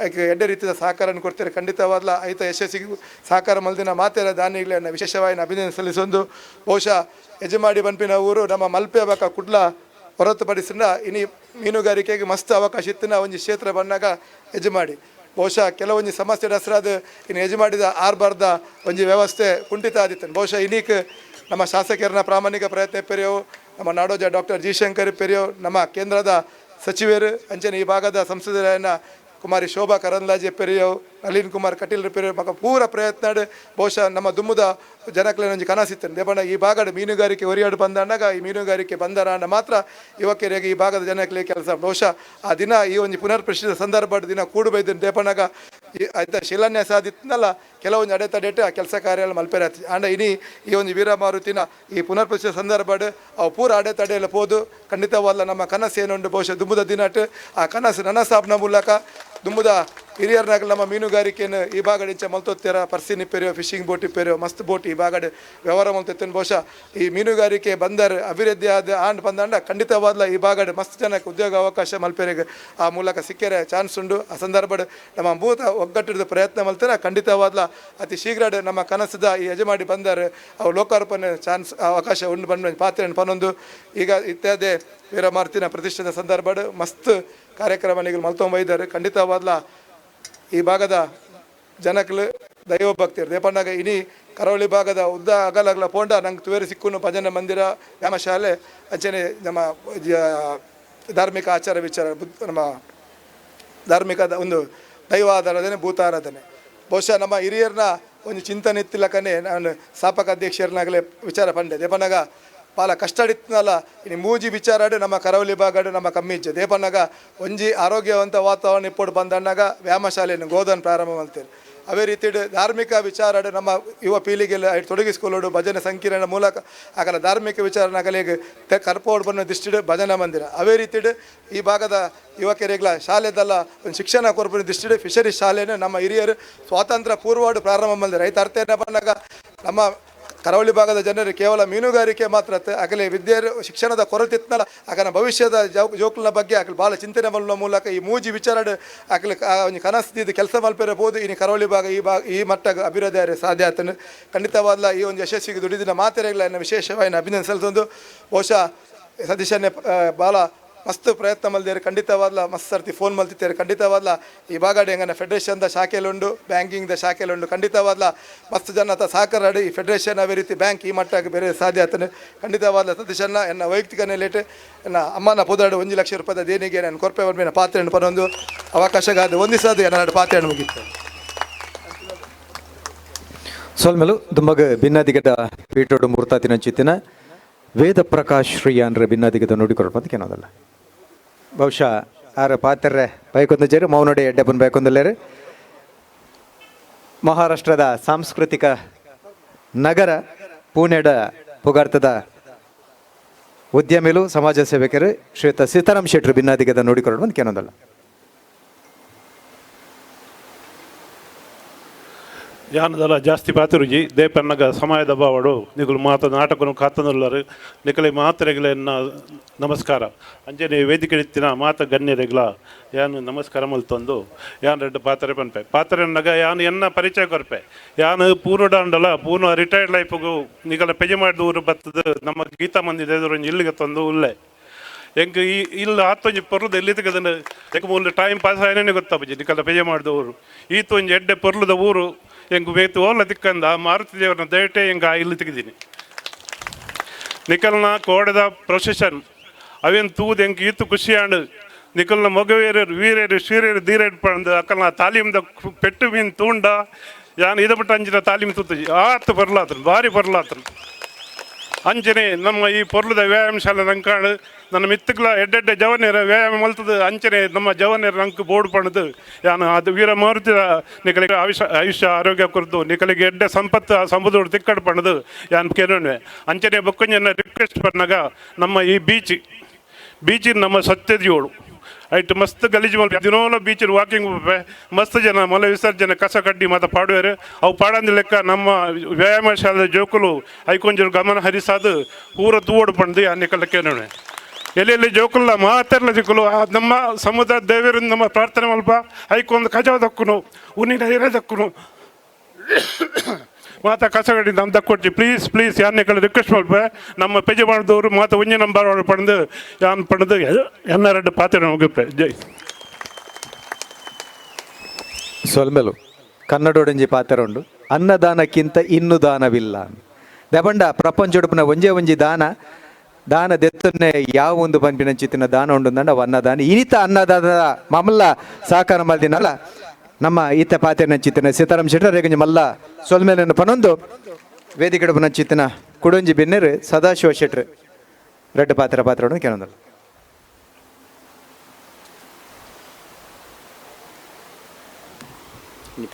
ಐಕ್ ಎಡ್ಡೆ ರೀತಿಯ ಸಹಕಾರನ ಕೊಡ್ತಾರೆ. ಖಂಡಿತವಾದ್ಲ ಐತ ಯಶಸ್ಸಿಗೆ ಸಹಕಾರ ಮಲ್ದಿನ ಮಾತೆರ ದಾನಿಗಳನ್ನ ವಿಶೇಷವಾಗಿ ಅಭಿನಂದನೆ ಸಲ್ಲಿಸೊಂದು. ಬಹುಶಃ ಯಜಮಾಡಿ ಬನ್ಪಿನ ಊರು ನಮ್ಮ ಮಲ್ಪೆ ಬಕ ಕುಡ್ಲ ಹೊರತುಪಡಿಸಿದ ಇನಿ ಮೀನುಗಾರಿಕೆಗೆ ಮಸ್ತ್ ಅವಕಾಶ ಇತ್ತಿನ ಒಂಜಿ ಕ್ಷೇತ್ರ ಬಂದಾಗ ಯಜಮಾಡಿ ಬಹುಶಃ ಕೆಲವೊಂಜಿ ಸಮಸ್ಯೆ ಹೆಸರಾದ ಇನ್ನು ಯಜಮಾಡಿದ ಆರ್ಬಾರ್ದ ಒಂಜಿ ವ್ಯವಸ್ಥೆ ಕುಂಠಿತ ಆದಿತ್ತು. ಬಹುಶಃ ಇನೀಕ್ ನಮ್ಮ ಶಾಸಕರನ್ನ ಪ್ರಾಮಾಣಿಕ ಪ್ರಯತ್ನ ಪೆರಿಯೋ, ನಮ್ಮ ನಾಡೋಜ ಡಾಕ್ಟರ್ ಜಿ ಶಂಕರ್ ಪೆರಿಯೋ, ನಮ್ಮ ಕೇಂದ್ರದ ಸಚಿವರು ಅಂಚನೆ ಈ ಭಾಗದ ಸಂಸದರನ್ನ ಕುಮಾರಿ ಶೋಭಾ ಕರಂದ್ಲಾಜೆ ಪೆರಿಯೋ, ನಳಿನ್ ಕುಮಾರ್ ಕಟೀಲ್ ಪೆರಿಯೋ ಮಗ ಪೂರ ಪ್ರಯತ್ನ ಬಹುಶಃ ನಮ್ಮ ದುಮ್ಮುದ ಜನಕ್ಲೆನ ಒಂಜಿ ಕನಸಿತ್ತು. ದೇಪಣ್ಣ ಈ ಭಾಗದ ಮೀನುಗಾರಿಕೆ ಒರಿಯಾಡು ಬಂದಾಗ ಈ ಮೀನುಗಾರಿಕೆ ಬಂದರಾಂಡ ಮಾತ್ರ ಯುವಕರಿಗೆ ಈ ಭಾಗದ ಜನಕ್ಕೆ ಕೆಲಸ. ಬಹುಶಃ ಆ ದಿನ ಈ ಒಂದು ಪುನರ್ ಪ್ರತಿಷ್ಠಿತ ಸಂದರ್ಭದ ದಿನ ಕೂಡಬೈದ ದೇಪಣ್ಣಗ ಆಯ್ತಾ ಶಿಲಾನ್ಯಾಸ ಆದಿತ್ತನಲ್ಲ ಕೆಲವೊಂದು ಅಡೆತಡೆ ಆ ಕೆಲಸ ಕಾರ್ಯ ಮಲ್ಪೆರೆ ಆತು. ಆಂಡ ಇನಿ ಈ ಒಂದು ವೀರಮಾರುತಿನ ಈ ಪುನರ್ ಪ್ರತಿಷ್ಠಿತ ಸಂದರ್ಭಡ್ ಅವು ಪೂರ ಅಡೆತಡೆಯಲ್ಲ ಪೋದು ಖಂಡಿತವಲ್ಲ ನಮ್ಮ ಕನಸು ಏನುಂಟು ಬಹುಶಃ ದುಂಬುದ ದಿನಟ್ ಆ ಕನಸು ನನಸಾಪ್ನ ಮೂಲಕ ದುಂಬುದ ಹಿರಿಯರ್ನಾಗಲ ನಮ್ಮ ಮೀನುಗಾರಿಕೆಯನ್ನು ಈ ಭಾಗದ ಇಂಚ ಮಲ್ತೊತ್ತೀರ ಪರ್ಸಿನ್ ಇಪ್ಪೆರಿಯೋ ಫಿಶಿಂಗ್ ಬೋಟ್ ಇಪ್ಪೆರಿಯೋ ಮಸ್ತ್ ಬೋಟ್ ಈ ಭಾಗದ ವ್ಯವಹಾರ ಮಲ್ತೊತ್ತೇನೆ. ಬಹುಶಃ ಈ ಮೀನುಗಾರಿಕೆ ಬಂದರ್ ಅಭಿವೃದ್ಧಿ ಆದ ಆಂಡ್ ಬಂದಂಡ ಖಂಡಿತವಾದ್ಲ ಈ ಭಾಗದ ಮಸ್ತ್ ಜನಕ್ಕೆ ಉದ್ಯೋಗ ಅವಕಾಶ ಮಲ್ಪೆರೆಗೆ ಆ ಮೂಲಕ ಸಿಕ್ಕರೆ ಚಾನ್ಸ್ ಉಂಡು. ಆ ಸಂದರ್ಭಡ್ ನಮ್ಮ ಭೂತ ಒಗ್ಗಟ್ಟಿದ ಪ್ರಯತ್ನ ಮಲ್ತಾರೆ ಖಂಡಿತವಾದ್ಲ ಅತಿ ಶೀಘ್ರ ನಮ್ಮ ಕನಸದ ಈ ಯಜಮಾಡಿ ಬಂದರ್ ಅವು ಲೋಕಾರ್ಪಣೆ ಚಾನ್ಸ್ ಅವಕಾಶ ಉಂಡು ಬಂದ ಪಾತ್ರೆ ಪನೊಂದು. ಈಗ ಇತ್ಯಾದಿ ವೀರಮಾರುತಿನ ಪ್ರತಿಷ್ಠಿತ ಸಂದರ್ಭಡ್ ಮಸ್ತ್ ಕಾರ್ಯಕ್ರಮ ನೀವು ಮಲ್ತೊಂಬೈದ್ದಾರೆ. ಖಂಡಿತವಾದ್ಲ ಈ ಭಾಗದ ಜನಕ್ಲು ದೈವ ಭಕ್ತಿಯರು ದೇಪಣ್ಣಾಗ ಇನಿ ಕರಾವಳಿ ಭಾಗದ ಉದ್ದ ಅಗಲಗಲ ಪೋಂಡ ನಂಗೆ ತುವೇರಿ ಸಿಕ್ಕುನು ಭಜನೆ ಮಂದಿರ ವ್ಯಾಯಾಮಶಾಲೆ ಅಂಚನೆ ನಮ್ಮ ಧಾರ್ಮಿಕ ಆಚಾರ ವಿಚಾರ ನಮ್ಮ ಧಾರ್ಮಿಕದ ಒಂದು ದೈವ ಆರಾಧನೆ ಭೂತಾರಾಧನೆ. ಬಹುಶಃ ನಮ್ಮ ಹಿರಿಯರನ್ನ ಒಂಜಿ ಚಿಂತನೆ ಇತ್ತಿಲ್ಲಕನೆ ನಾನು ಸ್ಥಾಪಕ ಅಧ್ಯಕ್ಷರನ್ನಾಗಲೇ ವಿಚಾರ ಪಂಡೆ ದೇಪನಗ ಪಾಲ ಕಷ್ಟಡಿತ್ತನಲ್ಲ ಇನ್ನು ಮೂಜಿ ವಿಚಾರಡು ನಮ್ಮ ಕರಾವಳಿ ಭಾಗಡು ನಮ್ಮ ಕಮ್ಮಿ ಇಜ್ಜೆ ದೇಪನಗ ಒಂಜಿ ಆರೋಗ್ಯವಂತ ವಾತಾವರಣ ಇಪ್ಪೋಡು ಬಂದಣ್ಣಾಗ ವ್ಯಾಯಾಮ ಶಾಲೆಯನ್ನು ಗೋಧನ್ ಪ್ರಾರಂಭ ಮಾಡ್ತೇವೆ. ಅದೇ ರೀತಿ ಧಾರ್ಮಿಕ ವಿಚಾರಡು ನಮ್ಮ ಯುವ ಪೀಳಿಗೆಲ್ಲ ತೊಡಗಿಸಿಕೊಳ್ಳೋಡು ಭಜನೆ ಸಂಕೀರ್ಣ ಮೂಲಕ ಆಗಲ ಧಾರ್ಮಿಕ ವಿಚಾರನಾಗಲಿಗೆ ಕರ್ಪೋಡು ಬನ್ನ ದೃಷ್ಟಿಡು ಭಜನಾ ಮಂದಿರ. ಅದೇ ರೀತಿ ಈ ಭಾಗದ ಯುವಕರಿಗಳ ಶಾಲೆದಲ್ಲ ಒಂದು ಶಿಕ್ಷಣ ಕೊರಪಿನ ದೃಷ್ಟಿಡು ಫಿಶರಿ ಶಾಲೆಯನ್ನು ನಮ್ಮ ಹಿರಿಯರು ಸ್ವಾತಂತ್ರ್ಯ ಪೂರ್ವಡು ಪ್ರಾರಂಭ ಮಾಡಿದ್ರು. ರೈತ ಅರ್ಥ ಬಂದಾಗ ನಮ್ಮ ಕರಾವಳಿ ಭಾಗದ ಜನರು ಕೇವಲ ಮೀನುಗಾರಿಕೆ ಮಾತ್ರ ಆಗಲೇ ವಿದ್ಯೆ ಶಿಕ್ಷಣದ ಕೊರತೆ ಇತ್ತನಲ್ಲ ಆಗನ ಭವಿಷ್ಯದ ಜೋಕ್ಲನ ಬಗ್ಗೆ ಆಗಲಿ ಭಾಳ ಚಿಂತನೆ ಮಾಡುವ ಮೂಲಕ ಈ ಮೂಜಿ ವಿಚಾರ ಆಗಲಿ ಒಂದು ಕನಸ್ತಿದ್ದು ಕೆಲಸ ಮಲ್ಪಿರಬಹುದು. ಇನ್ನು ಕರಾವಳಿ ಭಾಗ ಈ ಭಾಗ ಈ ಮಟ್ಟ ಅಭಿವೃದ್ಧಿ ಸಾಧ್ಯ ಆತನು ಖಂಡಿತವಾದ ಈ ಒಂದು ಯಶಸ್ವಿಗೆ ದುಡಿದಿನ ಮಾತೆರೆಗಳ ವಿಶೇಷವಾಗಿ ಅಭಿನಂದನೆ ಸಲ್ಲಿಸೊಂದು. ಬಹುಶಃ ಸತೀಶನ್ನೇ ಭಾಳ ಮಸ್ತ್ ಪ್ರಯತ್ನ ಮಲ್ದೇರು ಖಂಡಿತವಾದ್ಲ ಮಸ್ತ್ ಸರ್ತಿ ಫೋನ್ ಮಲ್ತಿದ್ದಾರೆ ಖಂಡಿತವಾದ್ಲ ಈ ಬಾಗಾಡಿ ಹೆಂಗನ ಫೆಡರೇಷನ್ದ ಶಾಖೆಲುಂಡು ಬ್ಯಾಂಕಿಂಗ್ದ ಶಾಖೆಲುಂಡು ಖಂಡಿತವಾದ್ಲ ಮಸ್ತ್ ಜನ ಸಹಕಾರ ಈ ಫೆಡರೇಷನ್ ಅದೇ ರೀತಿ ಬ್ಯಾಂಕ್ ಈ ಮಟ್ಟಾಗಿ ಬೇರೆ ಸಾಧ್ಯ ಆತನು ಖಂಡಿತವಾದ್ಲ ಸತೀಶನ್ನ ಎನ್ನ ವೈಯಕ್ತಿಕ ನೆಲೆಟ್ ಎನ್ನ ಅಮ್ಮನ ಪುದಾಡು 1 ಲಕ್ಷ ರೂಪಾಯಿದ ದೇಣಿಗೆ ನಾನು ಕೊರ್ಪೆ ಬರ್ಮೇನ ಪಾತ್ರೆಯನ್ನು ಪರೊಂದು ಅವಕಾಶಗಾದ ಒಂದಿಸದು ಎನ್ನ ಪಾತ್ರೆಯನ್ನು ಮುಗಿತ್ತು. ಸೊಲ್ಮೆಲು ದುಮ್ಮಗ ಭಿನ್ನಾದಿಗದ ಪೀಠೋಡು ಮೂರ್ತಾತಿನ ಚಿತ್ತಿನ ವೇದ ಪ್ರಕಾಶ್ ಶ್ರೀ ಅಂದ್ರೆ ಭಿನ್ನಾದಿಗದ ನುಡಿಕೊಳ್ಪ ಏನೋದಲ್ಲ ಬಹುಶಃ ಆರ ಪಾತ್ರೆ ಬೈಕೊಂದ ಮೌನಡೆ ಎಡ್ಡೆಪ್ಪನ ಬೈಕೊಂದಲ್ಲೇರು. ಮಹಾರಾಷ್ಟ್ರದ ಸಾಂಸ್ಕೃತಿಕ ನಗರ ಪುಣೆಡ ಪುಗಾರ್ತದ ಉದ್ಯಮಿಲು ಸಮಾಜ ಸೇವಕರು ಶ್ರೀಯುತ ಸೀತಾರಾಮ್ ಶೆಟ್ಟರು ಭಿನ್ನಾದಿಗದ ನೋಡಿಕೊಳ್ಳೋಣ ಅಂತ ಏನೊಂದಲ್ಲ. ಯಾನದಲ್ಲ ಜಾಸ್ತಿ ಪಾತಿರುಜಿ ದೇಪನ್ನಗ ಸಮಯದ ಬಾವಡು ನಿಗುಲು ಮಾತ ನಾಟಕನು ಕಾತನುಲ್ಲರು ನಿಕಲೆ ಮಾತ್ರೆಗಳನ್ನ ನಮಸ್ಕಾರ ಅಂಜನೆ ವೇದಿಕೆ ಇತ್ತಿನ ಮಾತ ಗಣ್ಯರೆಗ್ಲ ಯಾನು ನಮಸ್ಕಾರ ಮಲ್ತೊಂದು ಯಾನ್ ರೆಡ್ಡು ಪಾತ್ರೆ ಪನ್ಪೆ ಪಾತ್ರೆನ್ನಗ ಯಾನು ಎನ್ನ ಪರಿಚಯ ಕೊರ್ಪೆ ಯಾನು ಪೂರ್ವಡಾಂಡಲ ಪೂರ್ಣ ರಿಟೈರ್ಡ್ ಲೈಫ್ಗೂ ನಿಗಲ ಪೆಜೆ ಮಾಡಿದ ಊರು ಬತ್ತದ ನಮ್ಮ ಗೀತಾ ಮಂದಿರ ಎದುರು ಇಲ್ಲಿಗೆ ತಂದು ಉಲ್ಲೆ ಎಂಕ್ ಈ ಇಲ್ಲ ಆತೊಂಜಿ ಪೊರ್ಲುದ ಎಲ್ಲಿ ತೆಗೆದನ ಎಂಕ್ ಮೂಲು ಟೈಮ್ ಪಾಸ್ ಆಯ್ನೇ ಗೊತ್ತಾಪುಜಿ ನಿಕಲ ಪೆಜೆ ಮಾಡಿದ ಊರು ಈತೊಂಜಿ ಎಡ್ಡೆ ಪೊರ್ಲುದ ಊರು ಎಂಕ್ ಬೇತು ಓಲ ತಿಕ್ಕಂದ ಮಾರುತಿ ದೇವರನ್ನ ದಯಟೆ ಎಂಕ್ ಆ ಇಲ್ಲಿ ತೆಗೆದೀನಿ. ನಿಕಲ್ನ ಕೋಡದ ಪ್ರೊಸೆಷನ್ ಅವೇನು ತೂದು ಎಂಕ್ ಈತು ಖುಷಿಯಾಂಡು ನಿಕಲ್ನ ಮೊಗವೇರರು ವೀರೇರು ಶೀರೇರು ಧೀರೇರು ಪಂದು ಅಕ್ಕಲ್ನ ತಾಲೀಮ್ದ ಪೆಟ್ಟು ಮೀನು ತೂಂಡ ಯಾನ್ ಇದ ಬಿಟ್ಟು ಅಂಚಿನ ತಾಲೀಮ್ ತೂತುಜಿ ಆತು ಪೊರ್ಲಾತನು ಭಾರಿ ಪೊರ್ಲಾತನು. ಅಂಚನೆ ನಮ್ಮ ಈ ಪೊರ್ಲುದ ವ್ಯಾಯಾಮ ಶಾಲೆ ನಂಕಾಡು ನನ್ನ ಮಿತ್ತುಗ್ಲ ಎಡ್ಡೆಡ್ಡೆ ಜವನೇರ ವ್ಯಾಯಾಮ ಮಲ್ತದ ಅಂಚನೆ ನಮ್ಮ ಜವನೇರ ನಂಗೆ ಬೋರ್ಡ್ ಪಣದು ಯಾನು ಅದು ವೀರ ಮಾರುತಿದ ನಿಕಲಿಗೆ ಆಯುಷ್ಯ ಆರೋಗ್ಯ ಕುರಿತು ನಿಕಲಿಗೆ ಎಡ್ಡೆ ಸಂಪತ್ತು ಸಮುದ್ರ ತಿಕ್ಕಡ್ ಪಣದು ಯಾನ್ ಕೇಳೋಣ. ಅಂಚನೆ ಬೊಕ್ಕಂಜನ ರಿಕ್ವೆಸ್ಟ್ ಪನ್ನಾಗ ನಮ್ಮ ಈ ಬೀಚ್ ಬೀಚಿನ ನಮ್ಮ ಸತ್ಯದಿಯೋಳು ಐಟ್ ಮಸ್ತ್ ಗಲೀಜು ಮಲ್ಪ ದಿನೋಲ ಬೀಚ್ ವಾಕಿಂಗ್ ಮಸ್ತ್ ಜನ ಮಲ ವಿಸರ್ಜನೆ ಕಸ ಕಡ್ಡಿ ಮತ್ತು ಪಾಡುವೆರು ಅವು ಪಾಡಂದ ಲೆಕ್ಕ ನಮ್ಮ ವ್ಯಾಯಾಮ ಶಾಲೆ ಜೋಕುಲು ಐಕೊಂಜರು ಗಮನ ಹರಿಸಾದು ಪೂರ ತೂವಡು ಪಂದು ಅನ್ನಿಕಲ್ಲ ನೋಡೆ ಎಲ್ಲೆಲ್ಲಿ ಜೋಕುಲ್ಲ ಮಾತೆರ್ಲ ಜಿಕ್ಕಲು ನಮ್ಮ ಸಮುದ್ರ ದೇವರಿಂದ ನಮ್ಮ ಪ್ರಾರ್ಥನೆ ಮಲ್ಪ ಐಕೊಂದು ಕಜಾವ ದಕ್ಕುನು ಉನ್ನಿನ ಹಿರ ದಕ್ಕುನು ಮಾತಾ ಕಸಗಡಿ ನಮ್ಮ ದಕ್ಕೊಡ್ಚಿ ಪ್ಲೀಸ್ ಪ್ಲೀಸ್ ಯಾರನ್ನೇ ರಿಕ್ವೆಸ್ಟ್ ಮಲ್ಪ ನಮ್ಮ ಪೆಜೆ ಮಾಡಿದವರು ಮಾತ ಒಂಜಿ ನಂಬರ್ ಪಡೆದು ಯಾನ್ ಪಡೆದು ಎನ್ನ ರೆಡ್ಡು ಪಾತ್ರೆ ಮುಗಿಪೆ ಜೈ. ಸೊಲ್ಮೆಲು ಕನ್ನಡೊಡಂಜಿ ಪಾತ್ರ ಉಂಡು ಅನ್ನದಾನಕ್ಕಿಂತ ಇನ್ನು ದಾನವಿಲ್ಲ ದಬಂಡ ಪ್ರಪಂಚೊಡುಪುನ ಒಂಜೇ ಒಂಜಿ ದಾನ ದಾನ ದೆತ್ತನ್ನೇ ಯಾವ ಒಂದು ಪನ್ಪಿನ ಚಿತ್ತಿನ ದಾನ ಉಂಡು ಅವು ಅನ್ನದಾನ ಇನಿತ ಅನ್ನದಾನ ಮಮಲ್ಲ ಸಾಕಾರ ಮಲ್ದಿನಲ್ಲ ನಮ್ಮ ಈತ ಪಾತ್ರೆ ನಂಚಿತ್ತಿನ ಸೀತಾರಾಮ್ ಶೆಟ್ಟರ್ ರೇಗಂಜಿ ಮಲ್ಲ ಸೊಲ್ಮೇಲನ್ನು ಪನೊಂದು ವೇದಿಕೆ ನಂಚಿತ್ತಿನ ಕುಡೊಂಜಿ ಬೆನ್ನೆರು ಸದಾಶಿವ ಶೆಟ್ರು ರೆಡ್ಡು ಪಾತ್ರ ಪಾತ್ರ ಕೇಳೊಂದಲ್ಲ.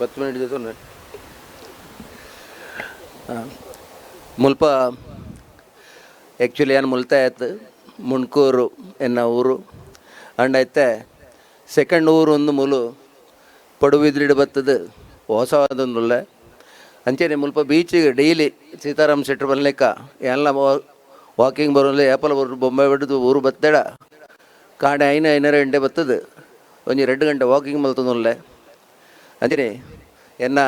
10 ಮಿನಿಟ್ ಜೊತೆ ಮುಲ್ಪ ಆ್ಯಕ್ಚುಲಿ ಏನು ಮುಲ್ತಾಯ ಆಯ್ತು ಮುಂಡ್ಕೂರು ಎನ್ನ ಊರು ಅಂಡ್ ಐತೆ ಸೆಕೆಂಡ್ ಊರು ಒಂದು ಮೂಲು ಪಡುಬಿದ್ರಿಡು ಬತ್ತದ ಹೊಸದೊಂದುಲ್ಲ ಅಂಚೆನೆ ಮುಲ್ಪ ಬೀಚಿಗೆ ಡೈಲಿ ಸೀತಾರಾಮ್ ಶೆಟ್ರು ಬನ್ಲೆಕ್ಕ ಎಲ್ಲ ವಾಕಿಂಗ್ ಬರೋಲ್ಲ ಏಪಲ್ ಬರು ಬೊಂಬೆ ಬಿಡ್ದು ಊರು ಬತ್ತೇಡ ಕಾಡೆ ಐನ ಐನರ ಗಂಟೆ ಬತ್ತದ ಒಂಜಿ 2 ಗಂಟೆ ವಾಕಿಂಗ್ ಮಲ್ತದೊಲ್ಲೆ ಅಂಚನೆ ಎನ್ನ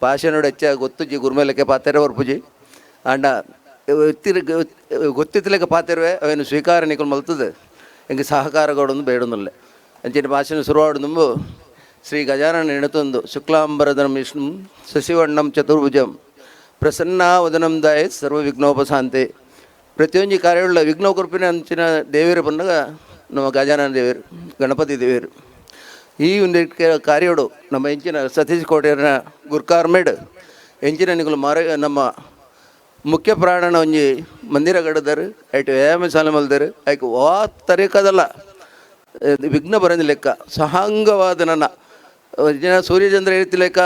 ಭಾಷೆನೋಡು ಹೆಚ್ಚ ಗೊತ್ತುಜಿ ಗುರುಮೇಲಕ್ಕೆ ಪಾತೆರೆ ಬರ್ಪುಜಿ ಆಂಡ ಗೊತ್ತಿತ್ತಲೆಕ್ಕ ಪಾತೆರುವೆ ಅವೇನು ಸ್ವೀಕಾರ ನಿಕುಲು ಮಲ್ತದ ಎಂಕ್ ಸಹಕಾರ ಕೊಡೊಂದು ಬೇಡೊಂದುಲ್ಲೆ ಅಂಚನೆ ಭಾಷೆನ ಶುರುವಾಡು ದುಂಬು ಶ್ರೀ ಗಜಾನನ ಎಣತೊಂದು ಶುಕ್ಲಾಂಬರಧರಂ ವಿಷ್ಣು ಶಶಿವರ್ಣಂ ಚತುರ್ಭುಜಂ ಪ್ರಸನ್ನಾವದನಂ ದಾಯ ಸರ್ವ ವಿಘ್ನೋಪಶಾಂತಿ. ಪ್ರತಿಯೊಂಜಿ ಕಾರ್ಯವುಳ್ಳ ವಿಘ್ನ ಕೃಪಿನ ಅಂಚಿನ ದೇವರು ಬಂದಾಗ ನಮ್ಮ ಗಜಾನನ ದೇವರು ಗಣಪತಿ ದೇವರು ಈ ಒಂದು ಕಾರ್ಯಡು ನಮ್ಮ ಹೆಂಚಿನ ಸತೀಶ್ ಕೋಟೆಯರ ಗುರ್ಕಾರ್ಮೇಡ್ ಎಂಚಿನ ನಿಕುಲು ಮಾರ ನಮ್ಮ ಮುಖ್ಯ ಪ್ರಾಣನ ಒಂಜಿ ಮಂದಿರ ಕಡದರು ಐಟ್ ವ್ಯಾಯಾಮ ಶಾಲೆ ಮಲ್ದರು ಐಕ್ ವಾ ತರೀಕದಲ್ಲ ವಿಘ್ನ ಬರಂದಿ ಲೆಕ್ಕ ಸಹಾಂಗವಾದ ನನ್ನ ಜನ ಸೂರ್ಯಚಂದ್ರ ಇರ್ತಿ ಲೆಕ್ಕ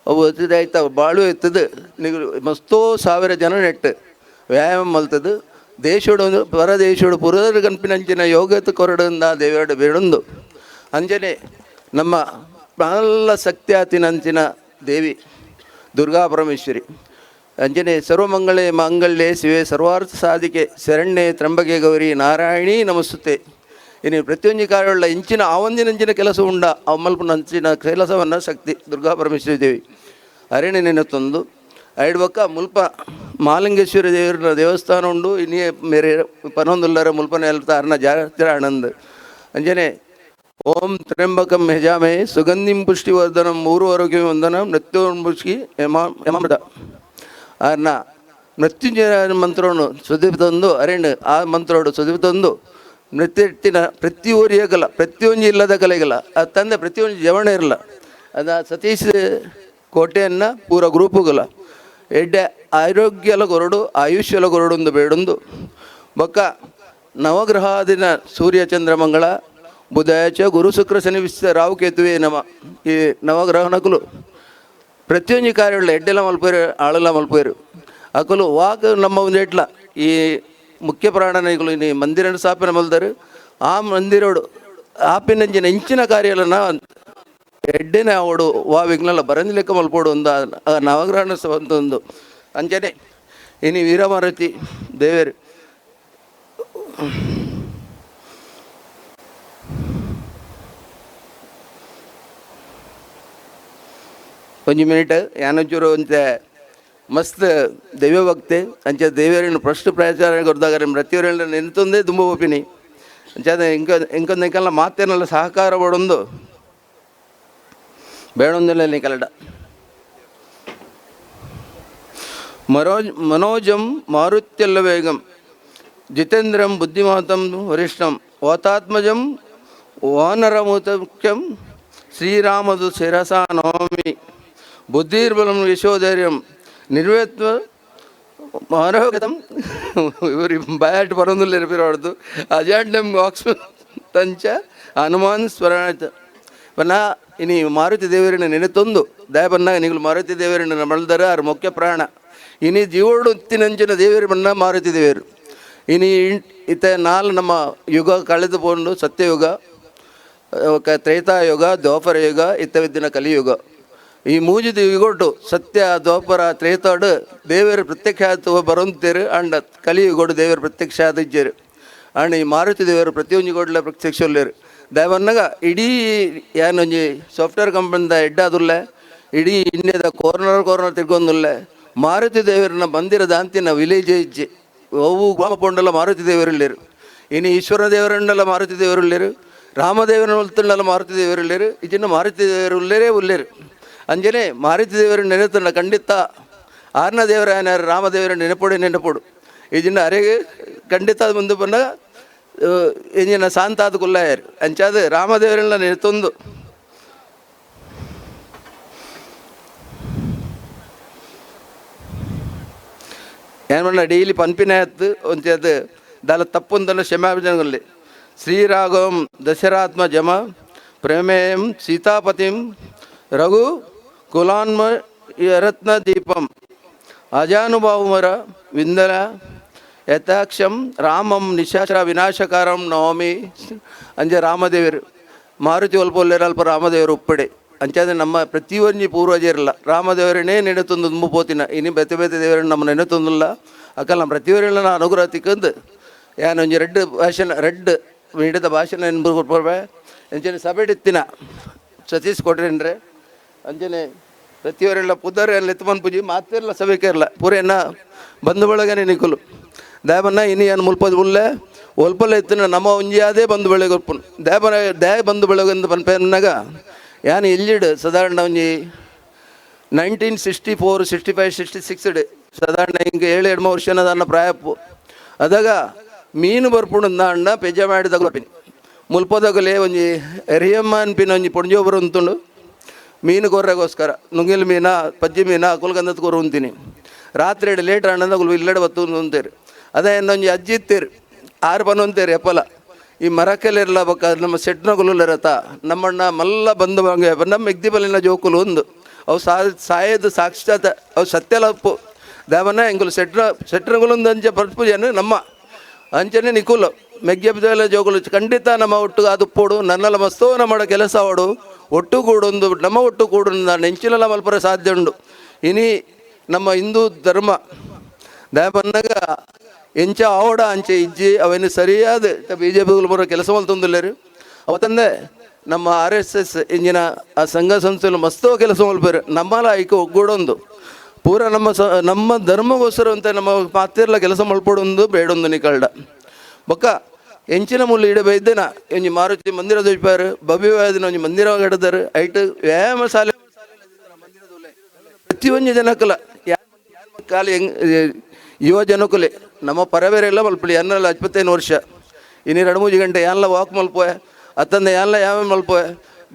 ಅವು ಆಯ್ತ ಬಾಳು ಇತ್ತದು ನಿಗುಲು ಮಸ್ತೋ ಸಾವಿರ ಜನ ನೆಟ್ಟು ವ್ಯಾಯಾಮ ಮಲ್ತದು ದೇಶೋಡು ಪರದೇಶೋಡು ಪುರದರ್ ಕನ್ಪಿನಂಚಿನ ಯೋಗತ್ ಕೊರಡುಂದ ದೇವರಡು ಬೇಡೊಂದು ಅಂಜನೆ ನಮ್ಮ ಮಲ್ಲ ಶಕ್ತಿ ಆತಿನಂಚಿನ ದೇವಿ ದುರ್ಗಾ ಪರಮೇಶ್ವರಿ ಅಂಜನೆ ಸರ್ವಮಂಗಳೇ ಮಾಂಗಲ್ಯೆ ಶಿವೆ ಸರ್ವಾರ್ಥ ಸಾಧಿಕೆ ಶರಣ್ಯೆ ತ್ರಂಬಕೆ ಗೌರಿ ನಾರಾಯಣಿ ನಮಸ್ತುತೆ. ಇನ್ನು ಪ್ರತಿಯೊಂದು ಕಾರ್ಯವುಳ್ಳ ಇಂಚಿನ ಆವಂದಿನಂಚಿನ ಕೆಲಸ ಉಂಡ ಅಮ್ಮಲ್ಪನ ಕೆಲಸವನ್ನು ಶಕ್ತಿ ದುರ್ಗಾ ಪರಮೇಶ್ವರಿ ದೇವಿ ಅರಣ್ಯ ನೆನತೊಂದು ಐಡ್ಬಕ್ಕ ಮುಲ್ಪ ಮಾಲಿಂಗೇಶ್ವರಿ ದೇವರ ದೇವಸ್ಥಾನ ಉಂಡು ಇನ್ನೇ ಮೇರೆ ಪನೊಂದುಲ್ಲರ ಮುಲ್ಪನ ಎಲ್ತ ಅರ್ನ ಜಾತ್ರೆ ಆನಂದ್ ಅಂಜನೆ ಓಂ ತ್ರ್ಯಂಬಕಂ ಯಜಾಮಹೇ ಸುಗಂಧಿಂ ಪುಷ್ಟಿವರ್ಧನಂ ಮೂರು ಆರೋಗ್ಯ ವಂದನಂ ಮೃತ್ಯೋರ್ಮುಷ್ಕಿ ಯಮಾಮೃತ ಅರ್ನ ಮೃತ್ಯುಂಜಯ ಮಂತ್ರವನ್ನು ಸುದೀಪ್ ಅರೇಣ್ ಆ ಮಂತ್ರೋಡು ಸುದೀಪ್ ತಂದು ನೃತ್ಯತ್ತಿನ ಪ್ರತಿ ಊರಿಯಗಲ ಪ್ರತಿಯೊಂದು ಇಲ್ಲದ ಕಲೆಗಲ ಅದು ತಂದೆ ಪ್ರತಿಯೊಂದು ಜವಣ ಇರಲ್ಲ ಅದು ಸತೀಶ್ ಕೋಟೆಯನ್ನು ಪೂರ ಗ್ರೂಪುಗಲ ಎಡ್ಡೆ ಆರೋಗ್ಯಲ ಕೊರಡು ಆಯುಷ್ಯಲ ಕೊರಡೊಂದು ಬೇಡೊಂದು ಬೊಕ್ಕ ನವಗ್ರಹಾದಿನ ಸೂರ್ಯ ಚಂದ್ರ ಮಂಗಳ ಬುಧಯಚ ಗುರು ಶುಕ್ರ ಶನಿ ವಿಶ್ವ ರಾಹು ಕೇತುವೆ ನಮ ಈ ನವಗ್ರಹನಕುಲು ಪ್ರತಿಯೊಂದು ಕಾರ್ಯಗಳ ಎಡ್ಡೆಲ ಮಲ್ಪೇರು ಆಳೆಲ್ಲ ಮಲ್ಪೇರು ಅಕುಲು ವಾಕ್ ನಮ್ಮ ಒಂದು ಎಟ್ಲ ಈ ಮುಖ್ಯ ಪ್ರಾಣನಿಗಳು ಈ ಮಂದಿರ ಸ್ಥಾಪನೆ ಮಲ್ದರು ಆ ಮಂದಿರೋಡು ಆಪಿನಂಚಿನ ಇಂಚಿನ ಕಾರ್ಯಲನ ಎಡ್ಡೆನೆ ಅವಡು ವಾ ವಿಘ್ನಲ ಬರಂದಿ ಲೆಕ್ಕ ಮಲ್ಪೋಡು ಒಂದು ಆ ನವಗ್ರಹಣ ಒಂದು ಅಂಚನೆ ಇನಿ ವೀರಮಾರುತಿ ದೇವೇರು ಒಂಜಿ ಮಿನಿಟ್ ಯಾನೊಂಚೂರು ಒಂತೆ ಮಸ್ತ್ ದೈವ ಭಕ್ತಿ ಅಂಚ ದೇವರನ್ನು ಫಸ್ಟ್ ಪ್ರಚಾರ ಕೊಡ್ದಾಗ ಪ್ರತಿಯೊಂದು ನೆನ್ತೊಂದೇ ದುಂಬ ಒಪ್ಪಿನಿ ಅಂಚ ಇಂಕ ಇಂಕೊಂದು ಇಂಕಲ್ಲ ಮಾತೇನಲ್ಲ ಸಹಕಾರ ಬಡೊಂದು ಬೇಡೊಂದಿಲ್ಲ ಕನ್ನಡ ಮನೋಜಂ ಮಾರುತ್ಯಲ್ಲ ವೇಗಂ ಜಿತೇಂದ್ರಂ ಬುದ್ಧಿಮಾತಂ ವರಿಷ್ಠಂ ವಾತಾತ್ಮಜಂ ವಾನರಮುತಖ್ಯಂ ಶ್ರೀರಾಮದು ಶಿರಸಾ ನೌಮಿ ಬುದ್ಧಿರ್ಬಲಂ ಯಶೋಧೈರ್ಯಂ ನಿರ್ವೇತ್ವ ಮನೋಗತಂ ಇವರು ಬ್ಯಾಟ್ ಬರೋದಿಲ್ಲ ಇರ್ಬಿರೋರ್ದು ಅಜಾಡ್ಯಂ ವಾಕ್ಸ್ ತಂಚ ಹನುಮಾನ್ ಸ್ಮರಣ ಪನ್ನ ಇನಿ ಮಾರುತಿ ದೇವರನ್ನ ನೆನೆತೊಂದು ದಯಪನ್ನ ನಿಗಳು ಮಾರುತಿ ದೇವರನ್ನ ಮಳ್ದರ ಆರ್ ಮುಖ್ಯ ಪ್ರಾಣ ಇನಿ ಜೀವೋಡು ತಿನಂಚಿನ ದೇವರು ಬಣ್ಣ ಮಾರುತಿ ದೇವರು ಇನಿ ಇತ ನಾಲ್ ನಮ್ಮ ಯುಗ ಕಳೆದು ಪೋಂಡು ಸತ್ಯಯುಗ ತ್ರೇತಾಯುಗ ದ್ವಾಪರ ಯುಗ ಇತ್ತವಿದ್ದಿನ ಕಲಿಯುಗ ಈ ಮೂಜಿದ ಯುಗೊಟ್ಟು ಸತ್ಯ ದ್ವಾಪರ ತ್ರೇತಾಡು ದೇವರು ಪ್ರತ್ಯಕ್ಷ ಬರೊಂತೇರು ಅಂಡ ಕಲಿಯುಗೊಡು ದೇವರು ಪ್ರತ್ಯಕ್ಷ ಆದಿಜ್ಜೇರು ಅಂಡ್ ಈ ಮಾರುತಿ ದೇವರು ಪ್ರತಿಯೊಂಜಿ ಗೊಡ್ಲ ಪ್ರತ್ಯಕ್ಷ ಉಲ್ಲೇರು ದಯವನ್ನಗ ಇಡೀ ಯಾನೊಂಜಿ ಸಾಫ್ಟ್ವೇರ್ ಕಂಪನಿದ ಎಡ್ಡಾದುಲ್ಲೆ ಇಡೀ ಇಂಡಿಯಾದ ಕಾರ್ನರ್ ಕಾರ್ನರ್ ತಿರ್ಗೊಂದುಲ್ಲೆ ಮಾರುತಿ ದೇವರನ್ನ ಮಂದಿರ ದಾಂತಿನ ವಿಲೇಜ್ ಇಜ್ಜಿ ಅವು ಗ್ರಾಮ ಪೊಂಡಲ ಮಾರುತಿ ದೇವರುಲ್ಲೇರು ಇನ್ನು ಈಶ್ವರ ದೇವರನ್ನೆಲ್ಲ ಮಾರುತಿ ದೇವರುಲ್ಲೇರು ರಾಮದೇವರ ಒಲ್ತುಂಡಲ ಮಾರುತಿ ದೇವರುಲ್ಲೇರು ಇಜಿನ ಮಾರುತಿ ದೇವರು ಉಲ್ಲೇರೇ ಉಲ್ಲೇರು ಅಂಜನೆ ಮಾರುತಿ ದೇವರು ನೆನೆತುಂಡ ಖಂಡಿತ ಆರ್ನ ದೇವರ ರಾಮದೇವರ ನೆನಪೊಡೆ ನೆನಪೊಡು ಇಜಿನ ಅರೆಗೆ ಖಂಡಿತ ಮುಂದೆ ಬನ್ನ ಇಂಜಿನ ಶಾಂತಾದ ಕುಲ್ಲಾಯರು ಅಂಚಾದ ರಾಮದೇವರನ್ನ ನೆನೆತೊಂದು ಏನ್ ಡೈಲಿ ಪನ್ಪಿನ ಎತ್ತು ಒಂಚದು ದಾಲ ತಪ್ಪೊಂದಲ್ಲ ಕ್ಷಮಾಭಿಜನಗಳಲ್ಲಿ ಶ್ರೀರಾಘವಂ ದಶರಾತ್ಮ ಜಮ ಪ್ರಮೇಯಂ ಸೀತಾಪತಿಂ ರಘು ಕುಲಾನ್ಮ ರತ್ನ ದೀಪಂ ಅಜಾನುಭಾವಮರ ವಿಂದಲ ಯಥಾಕ್ಷಂ ರಾಮಂ ನಿಶಾಚರ ವಿನಾಶಕಾರಂ ನವಮಿ ಅಂಜೆ ರಾಮದೇವರು ಮಾರುತಿ ಒಲ್ಪೊಲ್ಲೇರು ಅಲ್ಪ ರಾಮದೇವರು ಉಪ್ಪಡೆ ಅಂಚಾದ್ರೆ ನಮ್ಮ ಪ್ರತಿಯೊಂಜಿ ಪೂರ್ವಜರಿಲ್ಲ ರಾಮದೇವರನ್ನೇ ನೆನೆತೊಂದು ದುಂಬು ಪೋತಿನ ಇನ್ನು ಬೇತೆ ಬೇತೆ ದೇವರನ್ನ ನಮ್ಮ ನೆನೆತೊಂದಿಲ್ಲ ಅಕ್ಕಲ್ಲ ನಮ್ಮ ಪ್ರತಿಯೊರಿಲ್ಲ ಅನುಗ್ರಹ ತಿಕ್ಕಂದು ಯಾನೊಂಜಿ ರೆಡ್ ಭಾಷಣ ರೆಡ್ ಹಿಡಿದ ಭಾಷಣ ಕೊಡ್ಪೆ ಅಂಚನೆ ಸಭೆಡಿತ್ತಿನ ಸತೀಶ್ ಕೊಟ್ರೇನ್ರೆ ಅಂಚನೆ ಪ್ರತಿಯವರೆಲ್ಲ ಪುದರ್ ಎಲ್ಲ ಎತ್ತು ಪೂಜಿ ಮಾತಿರಲ್ಲ ಸಭೆಗೆ ಇರಲ್ಲ ಪೂರ ಎನ್ನ ಬಂಧು ಬಳಗನೆ ನಿಕುಲು ದೇವನ್ನ ಇನಿ ಏನು ಮುಲ್ಪದ ಉಲ್ಲೆ ಒಲ್ಪಲ್ಲ ಎತ್ತಿನ ನಮ್ಮ ಒಂಜಿಯಾದೇ ಬಂಧು ಬೆಳಗ್ಗೆ ಒಪ್ಪುನು ದೇವನ ದಯ ಬಂಧು ಬೆಳಗಂದು ಪನ್ಪೆನ್ನಾಗ ಯಾನ್ ಎಲ್ಲಿಡು ಸಾಧಾರಣ ಒಂಜಿ 1964 65 66 ಸಾಧಾರಣ ಹಿಂಗೆ 7 8 ವರ್ಷನ ದಾನ್ನ ಪ್ರಾಯಪ್ಪು ಅದಾಗ ಮೀನು ಬರ್ಪುಂಡು ಅಣ್ಣ ಪೆಜ್ಜ ಮಾಡಿದಾಗ ಮುಲ್ಪದಗಲೇ ಒಂಜಿ ಎರಿಯಮ್ಮ ಅನ್ಪಿನ ಒಂಜಿ ಪೊಂಜೋಬರು ಉಂತುಂಡು ಮೀನು ಕೊರ್ರೆಗೋಸ್ಕರ ನುಂಗಿಲ್ ಮೀನ ಪಜ್ಜಿ ಮೀನ ಅಕುಲ್ಗಂದತ್ ಕೊರು ಉಂತೀನಿ ರಾತ್ರಿ ಲೇಟ್ ಆಂಡ ಅಕುಲು ಇಲ್ಲಡೆ ಬತ್ತು ಉಂತೇರು. ಅದೇ ಇನ್ನೊಂಜಿ ಅಜ್ಜಿ ಇತ್ತೇರು ಆರು ಪನೊಂತೇರು ಎಪ್ಪಲ ಈ ಮರಕೆಲೆರ್ಲ ಬೊಕ್ಕ ನಮ್ಮ ಸೆಟ್ನಗುಲು ಇರತ್ತ ನಮ್ಮಣ್ಣ ಮಲ್ಲ ಬಂದು ಬಂಗೆ ನಮ್ಮ ಮೆಗ್ದಿ ಬಲ್ಲಿನ ಜೋಕುಲು ಒಂದು ಅವು ಸಾಯದ ಸಾಕ್ಷಾತ್ ಅವು ಸತ್ಯಲ ಉಪ್ಪು ದೇವನ ಎಂಕುಲು ಸೆಟ್ನ ಸೆಟ್ನಗುಲು ಅಂಚೆ ಪರ್ಪುಜನ ನಮ್ಮ ಅಂಚನೆ ನಿಕುಲು ಮೆಗ್ಗೆಬ್ದೆಲ್ಲ ಜೋಕುಲು ಖಂಡಿತ ನಮ್ಮ ಒಟ್ಟು ಅದು ಪೋಡು ನನ್ನೆಲ್ಲ ಮಸ್ತೋ ನಮ್ಮ ಕೆಲಸ ಅವಡು ಒಟ್ಟು ಕೂಡೊಂದು ನಮ್ಮ ಒಟ್ಟು ಕೂಡು ನೆಂಚಿನೆಲ್ಲ ಮಲ್ಪರ ಸಾಧ್ಯ ಉಂಡು. ಇನಿ ನಮ್ಮ ಹಿಂದೂ ಧರ್ಮ ದೇವನ್ನಾಗ ಎಂಚ ಆವಡ ಅಂಚೆ ಇಜ್ಜಿ ಅವೇನು ಸರಿಯಾದ ಬಿಜೆಪಿ ಬರೋ ಕೆಲಸ ಮಲ್ತೊಂದುಲ್ಲೇರು. ಅವತ್ತಂದೆ ನಮ್ಮ ಆರ್ಎಸ್ಎಸ್ ಇಂಜಿನ ಆ ಸಂಘ ಸಂಸ್ಥೆಗಳು ಮಸ್ತ್ ಕೆಲಸ ಮಲ್ಪೇರು ನಮ್ಮಲ ಐಕ ಒಗ್ಗೂಡೊಂದು ಪೂರ ನಮ್ಮ ಸ ನಮ್ಮ ಧರ್ಮಗೋಸ್ಕರ ಅಂತ ನಮ್ಮ ಪಾತಿರ್ಲ ಕೆಲಸ ಮಲ್ಪೊಡೊಂದು ಬೇಡೊಂದು ನಿಕಲ್ಡ. ಬೊಕ್ಕ ಎಂಚಿನ ಮುಲ್ಲು ಇಡ ಬೈದೆನ ಒಂಜಿ ಮಾರುತಿ ಮಂದಿರ ದೊಜ್ಪಾರು ಭವ್ಯವಾದಿನ ಒಂಜಿ ಮಂದಿರ ಕಟ್ಟದಾರು ಐಟ್ ವ್ಯಾಯಾಮ ಶಾಲೆ ಪ್ರತಿಯೊಂಜಿ ಜನಕ್ಕಲ ಕಾಲಿ ಹೆಂಗ್ ಯುವ ಜನಕುಲೆ ನಮ್ಮ ಪರಬೇರೆಲ್ಲ ಮಲ್ಪಲಿ ಎನ್ನಲ್ಲ 25 ವರ್ಷ ಇನ್ನು 2-3 ಗಂಟೆ ಯಾನ್ಲ ವಾಕ್ ಮಲ್ಪೋಯೆ ಅತ್ತಂದೆ ಯಾನ್ಲ ಯಾವ ಮಲ್ಪೋಯೆ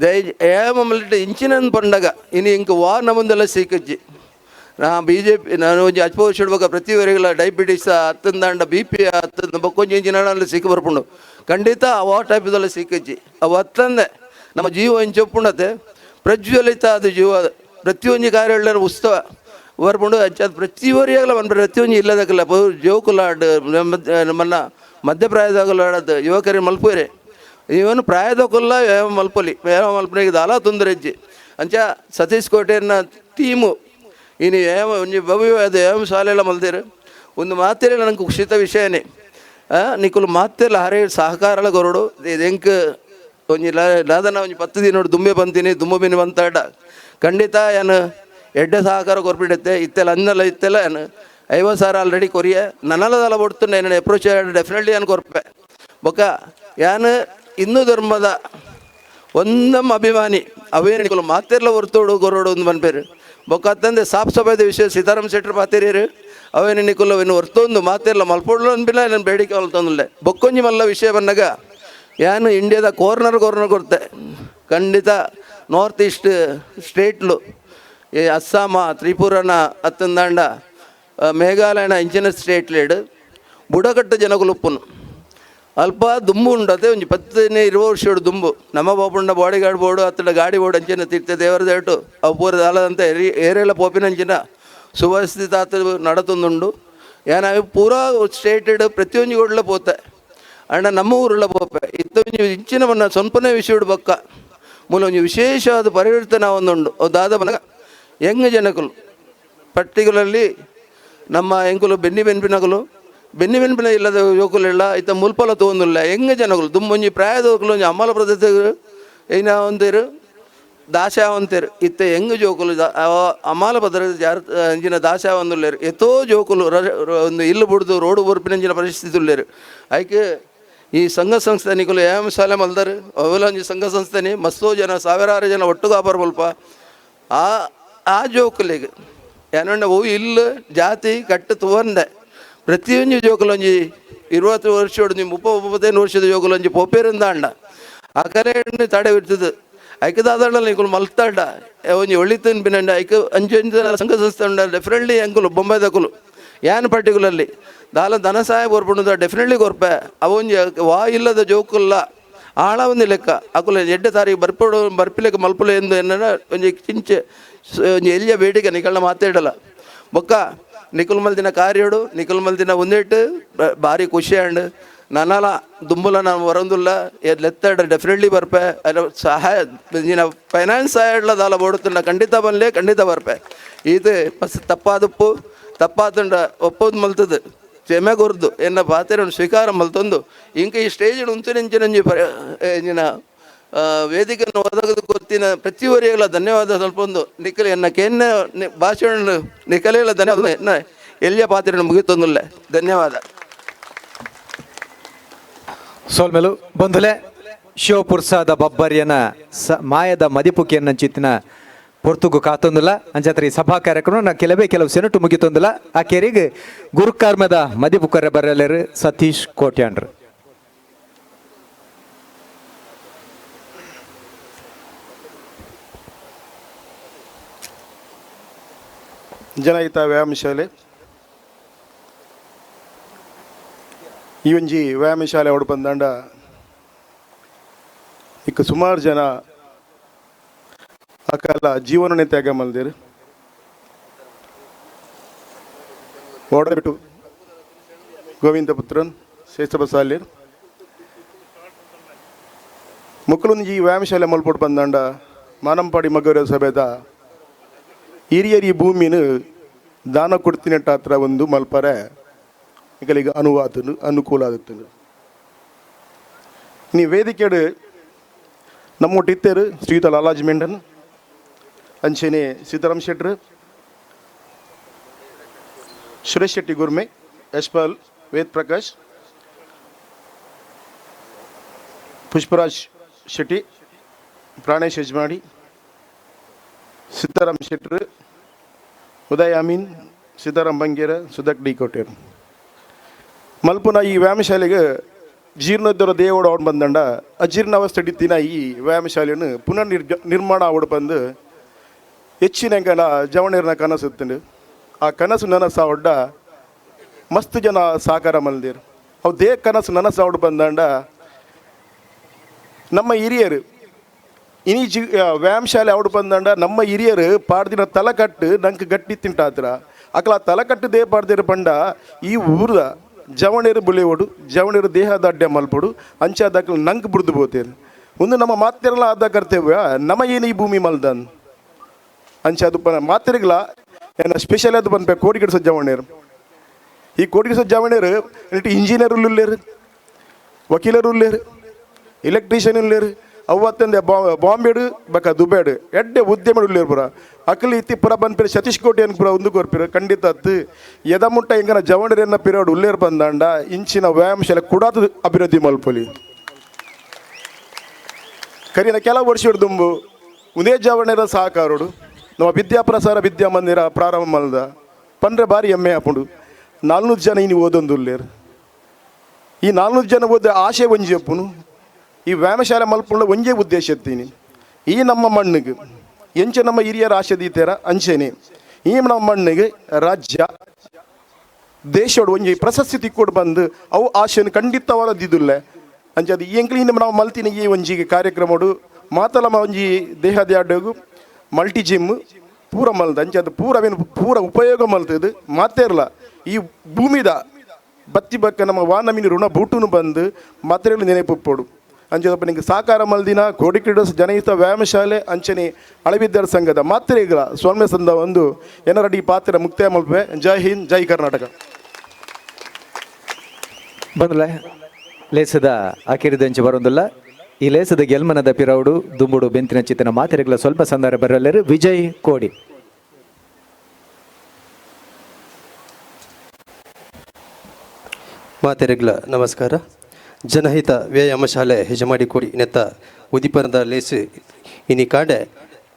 ದಯ ಯಾವ ಮಲ್ಟ ಇಂಚಿನ ಪಂಡಗ ಇನಿ ಇಂಕ್ ವಾ ನಮಂದೆಲ್ಲ ಸೀಕಜ್ಜಿ. ನಾ ಬಿಜೆಪಿ ನಾನು ಒಂಜಿ ಅಜ್ಪ ವರ್ಷ ಇಡ್ಬೇಕ ಪ್ರತಿವರೆಗೆಲ್ಲ ಡಯಾಬಿಟಿಸ್ ಅತ್ತಂದಾಂಡ ಬಿಪಿ ಅತ್ತಂದ ಬೊಕ್ಕೊಂಜಿ ಇಂಚಿನ ಸೀಕ ಬರ್ಪುಂಡು ಖಂಡಿತ ಅವ ಟೈಪ್ದೆಲ್ಲ ಸೀಕಜ್ಜಿ. ಅವು ಅತ್ತಂದೆ ನಮ್ಮ ಜೀವ ಇಂಚೊಪ್ಪುಂಡತೆ ಪ್ರಜ್ವಲಿತ ಅದು ಜೀವ ಪ್ರತಿಯೊಂಜಿ ಕಾರ್ಯ ಉತ್ಸವ ಬರ್ಪುಂಡು ಅಂಚಾದ ಪ್ರತಿಯೊರಿಯಾಗಲ ಮನ್ಪೆ ಪ್ರತಿಯೊಂಜಿ ಇಲ್ಲದಕ್ಕಲ್ಲ ಜೋಕುಲಾಡ್ ನಮ್ಮನ್ನ ಮಧ್ಯಪ್ರಾಯದಾಗಲಾಡದು ಯುವಕರಿಗೆ ಮಲ್ಪುರೆ ಇವನು ಪ್ರಾಯದಕ್ಕಲ್ಲ ವ್ಯಾಯಾಮ ಮಲ್ಪೊಲಿ ವ್ಯಾಯಾಮ ಮಲ್ಪನಿಗೆ ದಾಲ ತೊಂದರೆ ಇಜ್ಜಿ. ಅಂಚ ಸತೀಶ್ ಕೋಟೆಯನ್ನ ಟೀಮು ಇನ್ನು ವ್ಯಾಯಾಮ ಒಂಜಿ ಭವ್ಯವಾದ ವ್ಯಾಯಾಮ ಶಾಲೆಲ್ಲ ಮಲ್ದೇರು ಒಂದು ಮಾತೆಲ್ಲ ನನಗೆ ಖುಷಿತ ವಿಷಯನೇ. ನಿಕುಲು ಮಾತೆಲ್ಲ ಹರೇ ಸಹಕಾರಲ ಕೊರಡು ಎಂಕ್ ಒಂಜಿ ಲಾದನ ಒಂಜಿ 10 ದಿನ ದುಂಬೆ ಬಂತೀನಿ ದುಂಬೆ ಬಿನಿ ಬಂತಾಡ ಖಂಡಿತ ಏನು ಎಡ್ಡೆ ಸಹಕಾರ ಕೊರ್ಪಿಡುತ್ತೆ ಇತ್ತೆಲ್ಲ ಅನ್ನಲ್ಲ ಇತ್ತೆಲ್ಲ ಏನು 50 ಸಾವಿರ ಆಲ್ರೆಡಿ ಕೊರಿಯ ನನ್ನಲ್ಲದಲ್ಲ ಬಡ್ತು ನಾನು ಅಪ್ರೋಚ್ ಡೆಫಿನೆಟ್ಲಿ ಏನು ಕೊರ್ಪೆ. ಬೊಕ್ಕ ಯಾನು ಹಿಂದೂ ಧರ್ಮದ ಒಂದಮ್ಮ ಅಭಿಮಾನಿ ಅವೇನಿಕುಲು ಮಾತೆರ್ಲ ಹೊರ್ತೋಡು ಕೊರೋಡು ಒಂದು ಮನ್ಪೇರು. ಬೊಕ್ಕ ಅತ್ತಂದೆ ಸಾಪ್ ಸಭಾದ ವಿಷಯ ಸೀತಾರಾಮ್ ಶೆಟ್ಟರು ಪಾತೇರಿಯರು ಅವೇನು ನಿಕುಲು ಅವೇನು ಹೊರ್ತೊಂದು ಮಾತೆರ್ಲ ಮಲ್ಪೊಡ್ಲು ಅನ್ಬಿಲ್ಲ ನಾನು ಬೇಡಿಕೆ ಮಲ್ತೊಂದಿಲ್ಲ. ಬೊಕ್ಕೊಂಜಿ ಮಲ್ಲ ವಿಷಯ ಬಂದಾಗ ಯಾನು ಇಂಡಿಯಾದ ಕಾರ್ನರ್ ಕಾರ್ನರ್ ಕೊರ್ತೆ ಖಂಡಿತ ನಾರ್ತ್ ಈಸ್ಟ್ ಸ್ಟೇಟ್ಲು ಈ ಅಸ್ಸಾಮ ತ್ರಿಪುರನ ಅತ್ತಂದಾಂಡ ಮೇಘಾಲಯನ ಇಂಚಿನ ಸ್ಟೇಟ್ ಲೇಡ್ ಬುಡಕಟ್ಟು ಜನಕುಲು ಉಪ್ಪುನು ಅಲ್ಪ ದುಂಬು ಉಂಡತೆ ಒಂಜಿ 10-20 ವರ್ಷ ದುಂಬು ನಮ್ಮ ಬಾಪುಂಡ ಬಾಡಿ ಗಾರ್ಡ್ ಬೋರ್ಡು ಅತ್ತಡ ಗಾಡಿ ಬೋರ್ಡು ಅಂಚಿನ ತಿರ್ತೆ ದೇವರ ದೇಟು ಅವು ಪೂರ ದಾಲದಂತ ಏರಿಯೆಲ್ಲ ಪೋಪಿನ ಅಂಚಿನ ಸುವ್ಯವಸ್ಥಿತ ಆತ ನಡತೊಂದುಂಡು. ಏನಾಗಿ ಪೂರಾ ಸ್ಟೇಟೆಡ್ ಪ್ರತಿಯೊಂಜಿ ಗೋಡ್ಲ ಪೋತೆ ಅಂಡ ನಮ್ಮ ಊರುಳ್ಳ ಪೋಪೆ ಇತ್ತೊಂಜಿ ಇಂಚಿನ ಮನ್ನ ಸ್ವಲ್ಪನೇ ವಿಷಯ ಬೊಕ್ಕ ಮೂಲ ಒಂಜಿ ವಿಶೇಷವಾದ ಪರಿವರ್ತನೆ ಒಂದುಂಡು. ಅವು ದಾದ ಬನಗ ಯಂಗ್ ಜನಕುಲು ಪರ್ಟಿಕ್ಯುಲರ್ಲಿ ನಮ್ಮ ಎಂಕುಲು ಬೆನ್ನಿ ಬೆನ್ಪಿನಕುಲು ಬೆನ್ನಿ ಬೆನ್ಪಿನ ಇಲ್ಲದ ಯುವಕುಲೆಲ್ಲ ಇತ್ತ ಮುಲ್ಪಲ ತೋಂದುಲ್ಲ ಯಂಗ್ ಜನಕುಲು ದುಂಬೊಂಜಿ ಪ್ರಾಯದಕುಲು ಒಂಜಿ ಅಮಲ ಪ್ರದೇಶ ಐನ ಒಂತೇರು ದಾಸ ಅಂತೇರು ಇತ್ತ ಹೆಂಗ್ ಜೋಕುಲು ಅಮಾಲ ಪದ್ರ ಜಾರ ಅಂಚಿನ ದಾಸ ಒಂದುಲ್ಲೇರು ಎತ್ತೋ ಜೋಕುಲು ಒಂದು ಇಲ್ಲು ಬುಡ್ದು ರೋಡು ಬರ್ಪಿನಂಚಿನ ಪರಿಸ್ಥಿತಿ ಉಲ್ಲೇರು. ಐಕೆ ಈ ಸಂಘ ಸಂಸ್ಥೆ ನಿಕುಲು ವ್ಯಾಯಾಮ ಶಾಲೆ ಮಲ್ದರು ಅವೆಲ್ಲ ಒಂಜಿ ಸಂಘ ಸಂಸ್ಥೆನಿ ಮಸ್ತೋ ಜನ ಸಾವಿರಾರು ಜನ ಒಟ್ಟುಗು ಆಪರ್ ಮಲ್ಪ ಆ ಆ ಜೋಕುಲೆಗ್ ಏನಂಡ ಅವು ಇಲ್ಲು ಜಾತಿ ಕಟ್ಟು ತುವಂದೆ ಪ್ರತಿಯೊಂಜಿ ಜೋಕುಲು ಒಂಜಿ 20 ವರ್ಷ ಒಂಜಿ 30-35 ವರ್ಷದ ಜೋಕುಲು ಒಂಜಿ ಪೋಪೇರಿಂದಾಂಡ ಆ ಕರೆ ತಡೆ ಇರ್ತದೆ. ಐಕೆ ದಾದಾಂಡಲ ನಿಕುಲು ಮಲ್ತಾಂಡ ಒಂಜಿ ಒಳಿತನ್ ಬಿನಂಡ ಐಕ್ ಅಂಚೆ ಅಂಚೆ ಸಂಘ ಸಂಸ್ಥೆ ಉಂಡ ಡೆಫಿನೆಟ್ಲಿ ಅಂಕುಲು ಬೊಂಬೈದಕುಲು ಯಾನ್ ಪರ್ಟಿಕ್ಯುಲರ್ಲಿ ದಾಲ ಧನ ಸಹಾಯ ಕೊರ್ಪುಂಡು ಡೆಫಿನೆಟ್ಲಿ ಕೊರ್ಪೆ ಅವೊಂಜಿ ವಾ ಇಲ್ಲದ ಜೋಕುಲ್ಲ ಆಳ ಒಂದು ಲೆಕ್ಕ ಅಕುಲು ಎಡ್ಡೆ ತಾರೀಕು ಬರ್ಪೋಡು ಬರ್ಪಿಲೆಕ್ಕ ಮಲ್ಪುಲೆ ಎಂದು ಎನ್ನ ಒಂಜಿ ಚಿಂಚೆ ಒಂಜಿ ಎಲ್ಲಿಯ ಬೇಡಿಕೆ ನಿಕಲ್ನ ಮಾತಾಡಲ್ಲ. ಬೊಕ್ಕ ನಿಕುಲ್ ಮಲ್ದಿನ ಕಾರ್ಯಡು ನಿಕುಲ್ ಮಲ್ದಿನ ಒಂದೇಟು ಭಾರಿ ಖುಷಿ ಆಂಡ್ ನನಲ ದುಂಬುಲ ನಾನು ಬರೋದಿಲ್ಲ ಲೆತ್ತಾಡ ಡೆಫಿನೆಟ್ಲಿ ಬರ್ಪೆ ಅಲ್ಲ ಸಹಾಯ ನೀನು ಫೈನಾನ್ಸ್ ಸಹಾಯ ದಾಲ ಬೋಡುತ್ತುಂಡ ಖಂಡಿತ ಬನ್ಲೆ ಖಂಡಿತ ಬರ್ಪೆ. ಇದು ಮಸ್ತ್ ತಪ್ಪಾದಪ್ಪು ತಪ್ಪಾತುಂಡ ಒಪ್ಪೋದು ಮಲ್ತದು ಕ್ಷಮೆ ಕೊರ್ದು ಎನ್ನ ಪಾತೆರನ್ನು ಸ್ವೀಕಾರ ಮಲ್ತೊಂದು ಇಂಕ ಈ ಸ್ಟೇಜ್ ಉಂಚು ಪರ ಇಂಚಿನ ವೇದಿಕೆಯನ್ನು ಒದಗದು ಗೊತ್ತಿನ ಪ್ರತಿಯೊರಿಗಳ ಧನ್ಯವಾದ ಸ್ವಲ್ಪ ಒಂದು ನಿಖಲ್ ಎನ್ನ ಕೇನ್ನ ಭಾಷಣ ನಿಖಲೆಲ್ಲ ಧನ್ಯವಾದ ಎನ್ನ ಎಲ್ಲಿಯ ಪಾತ್ರೆ ಮುಗಿತೊಂದಿಲ್ಲ ಧನ್ಯವಾದ. ಸೋಲ್ಮೇಲು ಬಂಧುಲೆ ಶಿವಪುರ್ಸಾದ ಬಬ್ಬರಿಯನ ಮಾಯದ ಮದಿಪುಕಿಯನ್ನ ಚಿತ್ತಿನ ಪೊರ್ತುಗು ಕಾತೊಂದಿಲ್ಲ ಅಂಚಾತ್ರಿ ಸಭಾ ಕಾರ್ಯಕ್ರಮ ನಾ ಕೆಲವೇ ಕೆಲವು ಸೆನಟು ಮುಗಿತೊಂದಿಲ್ಲ. ಆ ಕೆರಿಗೆ ಗುರುಕರ್ಮದ ಮದಿಪುಕರ ಬರಲೇರು ಸತೀಶ್ ಕೋಟ್ಯಾಂಡ್ರು. ಜನಹಿತ ವ್ಯಾಯಾಮ ಶಾಲೆ ಈ ಒಂಜಿ ವ್ಯಾಯಾಮ ಶಾಲೆ ಅವಡು ಬಂದಾಂಡ ಇಕ್ಕ ಸುಮಾರು ಜನ ಅಕಲ ಜೀವನನೇ ತ್ಯಾಗ ಮಲ್ದೇರು. ಓಡಬಿಟ್ಟು ಗೋವಿಂದ ಪುತ್ರನ್ ಶ್ರೇಷ್ಠ ಸಾಲ್ಯರ್ ಮುಕ್ಕಲೊಂದು ಈ ವ್ಯಾಯಾಮ ಶಾಲೆ ಮಲ್ಪೊಟ್ಟು ಬಂದಾಂಡ ಮಾನಂಪಾಡಿ ಮಗರ ಸಭೆದ ಹಿರಿಯರಿ ಭೂಮಿನ ದಾನ ಕೊಡ್ತಿನಟ್ಟ ಹತ್ರ ಒಂದು ಮಲ್ಪರೆ ಎಂಕಲಿಗೆ ಅನುವಾತನು ಅನುಕೂಲ ಆಗುತ್ತದೆ. ನೀ ವೇದಿಕೆಡು ನಮ್ಮೊಟ್ಟು ಶ್ರೀಯುತ ಲಾಲಾಜಿ ಮೆಂಡನ್, ಅಂಚೆನೆ ಸೀತಾರಾಮ್ ಶೆಟ್ರು, ಸುರೇಶ್ ಶೆಟ್ಟಿ ಗುರ್ಮೆ, ಯಶ್ಪಾಲ್, ವೇದ್ ಪ್ರಕಾಶ್, ಪುಷ್ಪರಾಜ್ ಶೆಟ್ಟಿ, ಪ್ರಾಣೇಶ್ ಯಜಮಾಡಿ, ಸೀತಾರಾಮ್ ಶೆಟ್ರು, ಉದಯ್ ಅಮೀನ್, ಸೀತಾರಾಮ್ ಬಂಗೇರ, ಸುಧಾಕ್ ಡಿ ಕೋಟೇರ್. ಮಲ್ಪುನ ಈ ವ್ಯಾಯಾಮ ಶಾಲೆಗೆ ಜೀರ್ಣೋದ್ಧಾರ ದೇವೋಡು ಅವನು ಬಂದಂಡ ಅಜೀರ್ಣ ಅವಸ್ಥೆ ಇತ್ತಿನ ಈ ವ್ಯಾಯಾಮ ಶಾಲೆಯನ್ನು ಪುನರ್ ನಿರ್ಮಾಣ ಅವಡು ಬಂದು ಹೆಚ್ಚಿನ ಜವಣೀರ್ನ ಕನಸು. ಆ ಕನಸು ನನಸು ಅವಡ್ಡ ಮಸ್ತ್ ಜನ ಸಾಕಾರ ಮಲ್ದಿರು. ಅವು they ಕನಸು ನನಸು ಅವಡು ಬಂದಂಡ ನಮ್ಮ ಹಿರಿಯರು ಇನಿ ಜಿ ವ್ಯಾಯಾಮ ಶಾಲೆ ಅವಡು ಬಂದಂಡ ನಮ್ಮ ಹಿರಿಯರು ಪಾಡ್ದಿನ ತಲಕಟ್ಟು ನಂಗೆ ಗಟ್ಟಿ ತಿಂಟಾತ್ರ ಅಕಲ ತಲಕಟ್ಟು they ಪಾಡ್ದಿರ ಪಂಡ ಈ ಊರದ ಜವಣೇರು ಬುಳೆಯೋಡು ಜವಣೇರು ದೇಹದಾಡ್ಯ ಮಲ್ಪೊಡು ಅಂಚಾದಕ್ಲು ನಂಗೆ ಬುಡ್ದು ಬೋತೇರು. ಒಂದು ನಮ್ಮ ಮಾತೆರಲ್ಲ ಆದ ಕರ್ತವ್ಯ ನಮ್ಮ ಏನು ಈ ಭೂಮಿ ಮಲ್ದನ್ ಅಂಚ ಅದು ಮಾತೆರಿಗ್ಲ ಏನ ಸ್ಪೆಷಲ್ ಅದು ಬಂದ್ಪೆ ಕೋಡಿಗಿಡ್ಸ ಜವಣೇರು. ಈ ಕೋಡಿಗಿಡ್ಸ ಜವಣೇರು ಇಂಜಿನಿಯರ್ ಉಲ್ಲೇರು, ವಕೀಲರು ಉಲ್ಲೇರು, ಎಲೆಕ್ಟ್ರಿಷಿಯನ್ ಉಲ್ಲೇರು, ಅವತ್ತಂದೆ ಬಾಂಬೆಡು ಬಕ ದುಬೈಡು ಎಡ್ಡೆ ಉದ್ಯಮ ಉಲ್ಲೇರು ಪುರ ಅಕಲಿ ಇತ್ತಿ ಪುರ ಬಂದ್ಪಿರ ಸತೀಶ್ ಕೋಟಿ ಅನ್ ಪುರ ಒಂದು ಕೊರ್ಪಿರ ಖಂಡಿತ ಅತ್ತು ಎದಮುಟ್ಟ ಎಂಗನ ಜವಣರೆನ್ನ ಪಿರೋಡು ಉಲ್ಲೇರು ಬಂದಾಂಡ ಇಂಚಿನ ವ್ಯಾಯಾಮ ಶಾಲೆ ಕುಡಾತು ಅಭಿವೃದ್ಧಿ ಮಲ್ಪೊಲಿ. ಕರಿನ ಕೆಲವು ವರ್ಷ ದುಂಬು ಉದೇ ಜವಣರ ಸಹಕಾರೋಡು ನಮ್ಮ ವಿದ್ಯಾಪ್ರಸಾರ ವಿದ್ಯಾಮಂದಿರ ಪ್ರಾರಂಭ ಮಲ್ದ ಪಂಡ್ರೆ ಬಾರಿ ಹೆಮ್ಮೆ ಆಪುಂಡು. 400 ಜನ ಇನಿ ಓದೊಂದು ಉಲ್ಲೇರು. ಈ 400 ಜನ ಓದ ಆಶೆ ಒಂಜಿ ಅಪ್ಪುನು ಈ ವ್ಯಾಯಾಮ ಶಾಲೆ ಮಲ್ಪುಂಡ ಒಂಜೇ ಉದ್ದೇಶ ಎತ್ತೀನಿ. ಈ ನಮ್ಮ ಮಣ್ಣಿಗೆ ಎಂಚೆ ನಮ್ಮ ಹಿರಿಯರ ಆಶೆ ದೀತೇರ ಅಂಚೆನೆ ಈ ನಮ್ಮ ಮಣ್ಣಿಗೆ ರಾಜ್ಯ ದೇಶೋಡು ಒಂಜಿ ಪ್ರಶಸ್ತಿ ತಿಕ್ಕೋಡು ಬಂದು ಅವು ಆಶೆಯನ್ನು ಖಂಡಿತವಾದ ದಿದುಲ್ಲೆ ಅಂಚೆ ಅದು ಎಂಕ್ಲಿ ನಾವು ಮಲ್ತಿನ ಈ ಒಂಜಿ ಕಾರ್ಯಕ್ರಮಡು ಮಾತಲಮ ಒಂಜಿ ದೇಹದ ಮಲ್ಟಿ ಜಿಮ್ ಪೂರ ಮಲ್ದ ಅಂಚೆ ಅದು ಪೂರ ಅವೇನು ಪೂರ ಉಪಯೋಗ ಮಲ್ತದು ಮಾತೇರ್ಲ ಈ ಭೂಮಿದ ಬತ್ತಿ ಬಕ್ಕ ನಮ್ಮ ವಾನಮಿನಿ ಋಣ ಬೂಟುನು ಬಂದು ಮಾತ್ರೆಗಳು ನೆನಪು ಅಂಚೆ ನಿಂಗೆ ಸಾಕಾರ ಮಲ್ದಿನ ಕೋಡಿ ಕ್ರೀಡಸ್ ಜನಹಿತ ವ್ಯಾಯಾಮ ಶಾಲೆ ಅಂಚನೆ ಹಳವಿದ್ಯಾರ ಸಂಘದ ಮಾತ್ರೆಗಳ ಸ್ವಾಮ್ಯ ಸಂದ ಒಂದು ಏನರಡಿ ಪಾತ್ರ ಮುಕ್ತಾಯ ಮಲ್ಪೆ. ಜೈ ಹಿಂದ್, ಜೈ ಕರ್ನಾಟಕ. ಬಂದಲೆ ಲೇಸದ ಅಕಿರಿದಂಚೆ ಬರೋದಿಲ್ಲ. ಈ ಲೇಸದ ಗೆಲ್ಮನದ ಪಿರೌಡು ದುಂಬುಡು ಬೆಂತಿನ ಚಿತ್ತನ ಮಾತೆರೆಗಳ ಸ್ವಲ್ಪ ಸಂದಾರ ಬರಲ್ಲರು ವಿಜಯ್ ಕೋಡಿ. ಮಾತೆರೆಗ್ಲ ನಮಸ್ಕಾರ. ಜನಹಿತ ವ್ಯಾಯಾಮ ಶಾಲೆ ಹೆಜಮಾಡಿ ಕೋಡಿ ನೆತ್ತ ಉದಿಪನದ ಲೇಸು ಇನಿ ಕಾಡೆ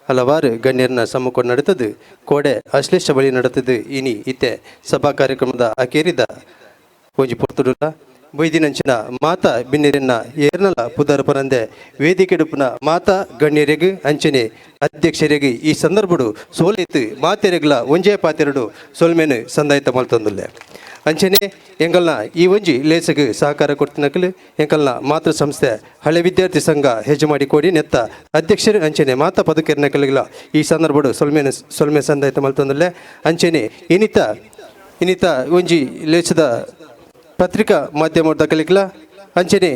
ಹಲವಾರು ಗಣ್ಯರನ್ನ ಸಮ್ಮುಖ ನಡೆತದು ಕೋಡೆ ಅಶ್ಲೇಷ ಬಳಿ ನಡೆತದು ಇನಿ ಇತ್ತೆ ಸಭಾ ಕಾರ್ಯಕ್ರಮದ ಅಕೇರಿದ ಒಂಜಿ ಪೊರ್ತುಡುಲ ಬೊಯ್ದಿನಂಚಿನ ಮಾತಾ ಬಿನ್ನೆರೆನ್ನ ಏರ್ನಲ ಪುದರ್ ಪರಂದೆ ವೇದಿಕೆಡುಪುನ ಮಾತಾ ಗಣ್ಯರಿಗೆ ಅಂಚನೆ ಅಧ್ಯಕ್ಷರಿಗೆ ಈ ಸಂದರ್ಭಡು ಸೋಲಿತ್ತು ಮಾತೆರೆಗ್ಲ ಒಂಜೇ ಪಾತೆರಡು ಸೊಲ್ಮೆನು ಸಂದಾಯಿತ ಮಲ್ತೊಂದುಲ್ಲೆ. ಅಂಚನೆ ಎಂಕಲ್ನ ಈ ಒಂಜಿ ಲೇಸಗ್ ಸಹಕಾರ ಕೊಡ್ತಿನಕಲು ಎಂಕಲ್ನ ಮಾತೃ ಸಂಸ್ಥೆ ಹಳೆ ವಿದ್ಯಾರ್ಥಿ ಸಂಘ ಹೆಜ್ಜೆ ಕೋಡಿ ನೆತ್ತ ಅಧ್ಯಕ್ಷರು ಅಂಚನೆ ಮಾತಾ ಪದುಕೆರ್ನಕಲಿಲ್ಲ ಈ ಸಂದರ್ಭಡು ಸೊಲ್ಮೆ ಸಂದಾಯಿತ ಮಲ್ತೊಂದುಲ್ಲೆ. ಅಂಚನೆ ಇನಿತ ಇನ್ನಿತ ಒಂಜಿ ಲೇಸದ ಪತ್ರಿಕಾ ಮಾಧ್ಯಮದ ಕಲಿಕ್ಲ ಅಂಚನೆ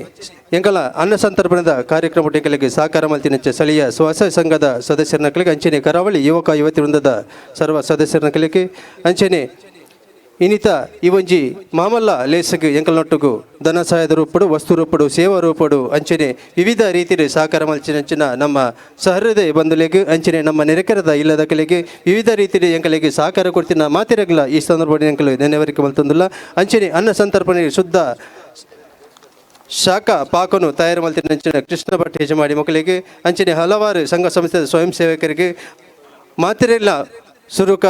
ಎಂಕಲ ಅನ್ನ ಸಂತರ್ಪಣದ ಕಾರ್ಯಕ್ರಮ ಎಂಕಲಿಗೆ ಸಹಕಾರ ಮಲ್ತಿನಂಚೆ ಸ್ಥಳೀಯ ಸ್ವಸಹಾಯ ಸಂಘದ ಸದಸ್ಯರ ಕಲಿಗೆ ಅಂಚನೆ ಕರಾವಳಿ ಯುವಕ ಯುವತಿ ವೃಂದದ ಸರ್ವ ಸದಸ್ಯರ ಕಲಿಕೆ ಅಂಚನೆ ಇನ್ನಿತ ಈ ಒಂಜಿ ಮಾಮಲ್ಲ ಲೇಸಗ್ ಎಂಕಲ್ನೊಟ್ಟುಗು ಧನ ಸಹಾಯದ ರೂಪಡು ವಸ್ತು ರೂಪಡು ಸೇವಾ ರೂಪಡು ಅಂಚನೆ ವಿವಿಧ ರೀತಿಯ ಸಹಕಾರ ಮಲ್ಚಿನಂಚಿನ ನಮ್ಮ ಸಹೃದಯ ಬಂಧುಲೆಗ್ ಅಂಚನೆ ನಮ್ಮ ನೆರೆಕೆರೆದ ಇಲ್ಲದ ಕಲೆಗೆ ವಿವಿಧ ರೀತಿಯ ಎಂಕಲಿಗೆ ಸಹಕಾರ ಕೊಡ್ತಿನ ಮಾತಿರಗ್ಲ ಈ ಸಂದರ್ಭದಲ್ಲಿ ಎಂಕಲು ನೆನೆವರಿಕೆ ಮಲ್ತೊಂದುಲ್ಲ. ಅಂಚನೆ ಅನ್ನ ಸಂತರ್ಪಣೆ ಶುದ್ಧ ಶಾಖ ಪಾಕನು ತಯಾರು ಮಲ್ತಿನ ಕೃಷ್ಣ ಭಟ್ ಯಜಮಾಡಿ ಮಕ್ಕಳಿಗೆ ಅಂಚನೆ ಹಲವಾರು ಸಂಘ ಸಂಸ್ಥೆಯ ಸ್ವಯಂ ಸೇವಕರಿಗೆ ಮಾತಿರೆಲ್ಲ ಸುರುಕ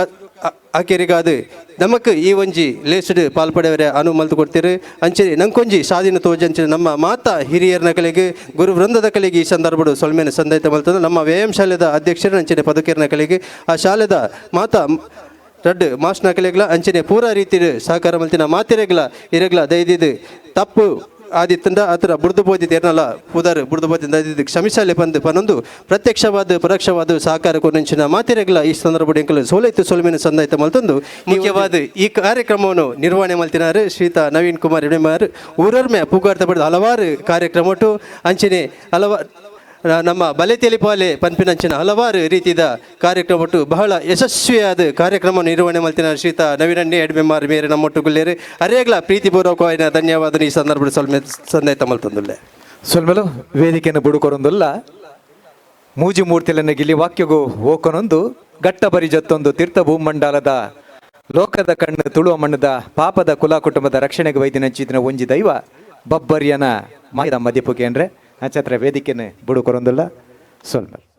ಆಕೆರಿಗಾದು ನಮಕ್ ಈ ಒಂಜಿ ಲೇಸ್ಡ್ ಪಾಲ್ಪಡೆವರೆ ಅನು ಮಲ್ತು ಕೊಡ್ತೀರಿ. ಅಂಚನೆ ನಂಕೊಂಜಿ ಸಾಧಿನ ತೋಜಂಚನೆ ನಮ್ಮ ಮಾತಾ ಹಿರಿಯರ್ನ ಕಲೆಗೆ ಗುರು ವೃಂದದ ಕಲೆಗೆ ಈ ಸಂದರ್ಭಡು ಸೊಲ್ಮೆನ ಸಂದೈತ ಮಲ್ತದ ನಮ್ಮ ವ್ಯಾಯಾಮ ಶಾಲೆದ ಅಧ್ಯಕ್ಷರ ಅಂಚನೆ ಪದಕೀರ್ನ ಕಲೆಗೆ ಆ ಶಾಲೆದ ಮಾತಾ ರಡ್ಡ್ ಮಾಸ್ನಕಲೆಗ್ಲ ಅಂಚನೆ ಪೂರ ರೀತಿಡ್ ಸಹಕಾರ ಮಲ್ತಿನ ಮಾತೆರೆಗ್ಲ ಇರೆಗ್ಲ ದಯದಿದ್ ತಪ್ಪು ಆದಿತ್ತಂಡ ಆತರ ಬುಡ್ದು ಬೋದಿ ಎರ್ನಲ ಪುದರ್ ಬುಡ್ದು ಬೋದಿ ದಯದಿದ್ ಕ್ಷಮಿಸಲೆ ಪಂದ್ ಪನೊಂದು ಪ್ರತ್ಯಕ್ಷವಾದ ಪರೋಕ್ಷವಾದ ಸಹಕಾರ ಕೊರಂಚಿನ ಮಾತೆರೆಗ್ಲ ಈ ಸಂದರ್ಭಡ್ ಎಂಕುಲು ಸೋಲೈತು ಸೊಲ್ಮೆನ್ ಸಂದಾಯ್ತ ಮಲ್ತೊಂದು ಮುಖ್ಯವಾದ ಈ ಕಾರ್ಯಕ್ರಮವನ್ನು ನಿರ್ವಹಣೆ ಮಲ್ತಿನಾರು ಶ್ರೀತ ನವೀನ್ ಕುಮಾರ್ ಎಡ್ಮೆಮಾರ್ ಊರರ್ಮೆ ಪುಗಾರ್ತ ಪಡೆದ ಹಲವಾರು ಕಾರ್ಯಕ್ರಮಟು ಅಂಚನೆ ಹಲವಾರು ನಮ್ಮ ಬಲೆ ತೆಲಿಪಾಲೆ ಪನ್ಪಿನಂಚಿನ ಹಲವಾರು ರೀತಿಯ ಕಾರ್ಯಕ್ರಮಟ್ಟು ಬಹಳ ಯಶಸ್ವಿಯಾದ ಕಾರ್ಯಕ್ರಮ ನಿರ್ವಹಣೆ ಮಲ್ತಿನ ಶ್ರೀತ ನವೀನಣ್ಣೆ ಎಡ್ಮೆಮಾರ್ ಮೇರೆ ನಮ್ಮೊಟ್ಟುಗುಲ್ಲೇರು ಅರೇಗ್ಲ ಪ್ರೀತಿಪೂರ್ವಕವಾದ ಧನ್ಯವಾದ ಈ ಸಂದರ್ಭದ ಸೊಲ್ಮೆ ಸಂದಾಯ್ತ ಮಲ್ತಂದುಲ್ಲೆ. ಸೊಲ್ಮೆಲು. ವೇದಿಕೆಯನ್ನು ಬುಡುಕೊರೊಂದುಲ್ಲ ಮೂಜಿ ಮೂರ್ತಿಲನ್ನ ಗಿಲಿ ವಾಕ್ಯಗು ಓಕೊನೊಂದು ಗಟ್ಟ ಬರಿ ಜತ್ತೊಂದು ತೀರ್ಥ ಭೂಮಂಡಲದ ಲೋಕದ ಕಣ್ಣು ತುಳುವ ಮಣ್ಣದ ಪಾಪದ ಕುಲ ಕುಟುಂಬದ ರಕ್ಷಣೆಗೆ ವೈದ್ಯನಂಚಿನ ಒಂಜಿ ದೈವ ಬಬ್ಬರಿಯನ ಮಾಯದ ಮದಿಪುಗೆ ಅಂದ್ರೆ ನಕ್ಷತ್ರ ವೇದಿಕೆಯನ್ನು ಬುಡುಕೊರೊಂದುಲ್ಲ. ಸೊಲ್ಮೆಲು.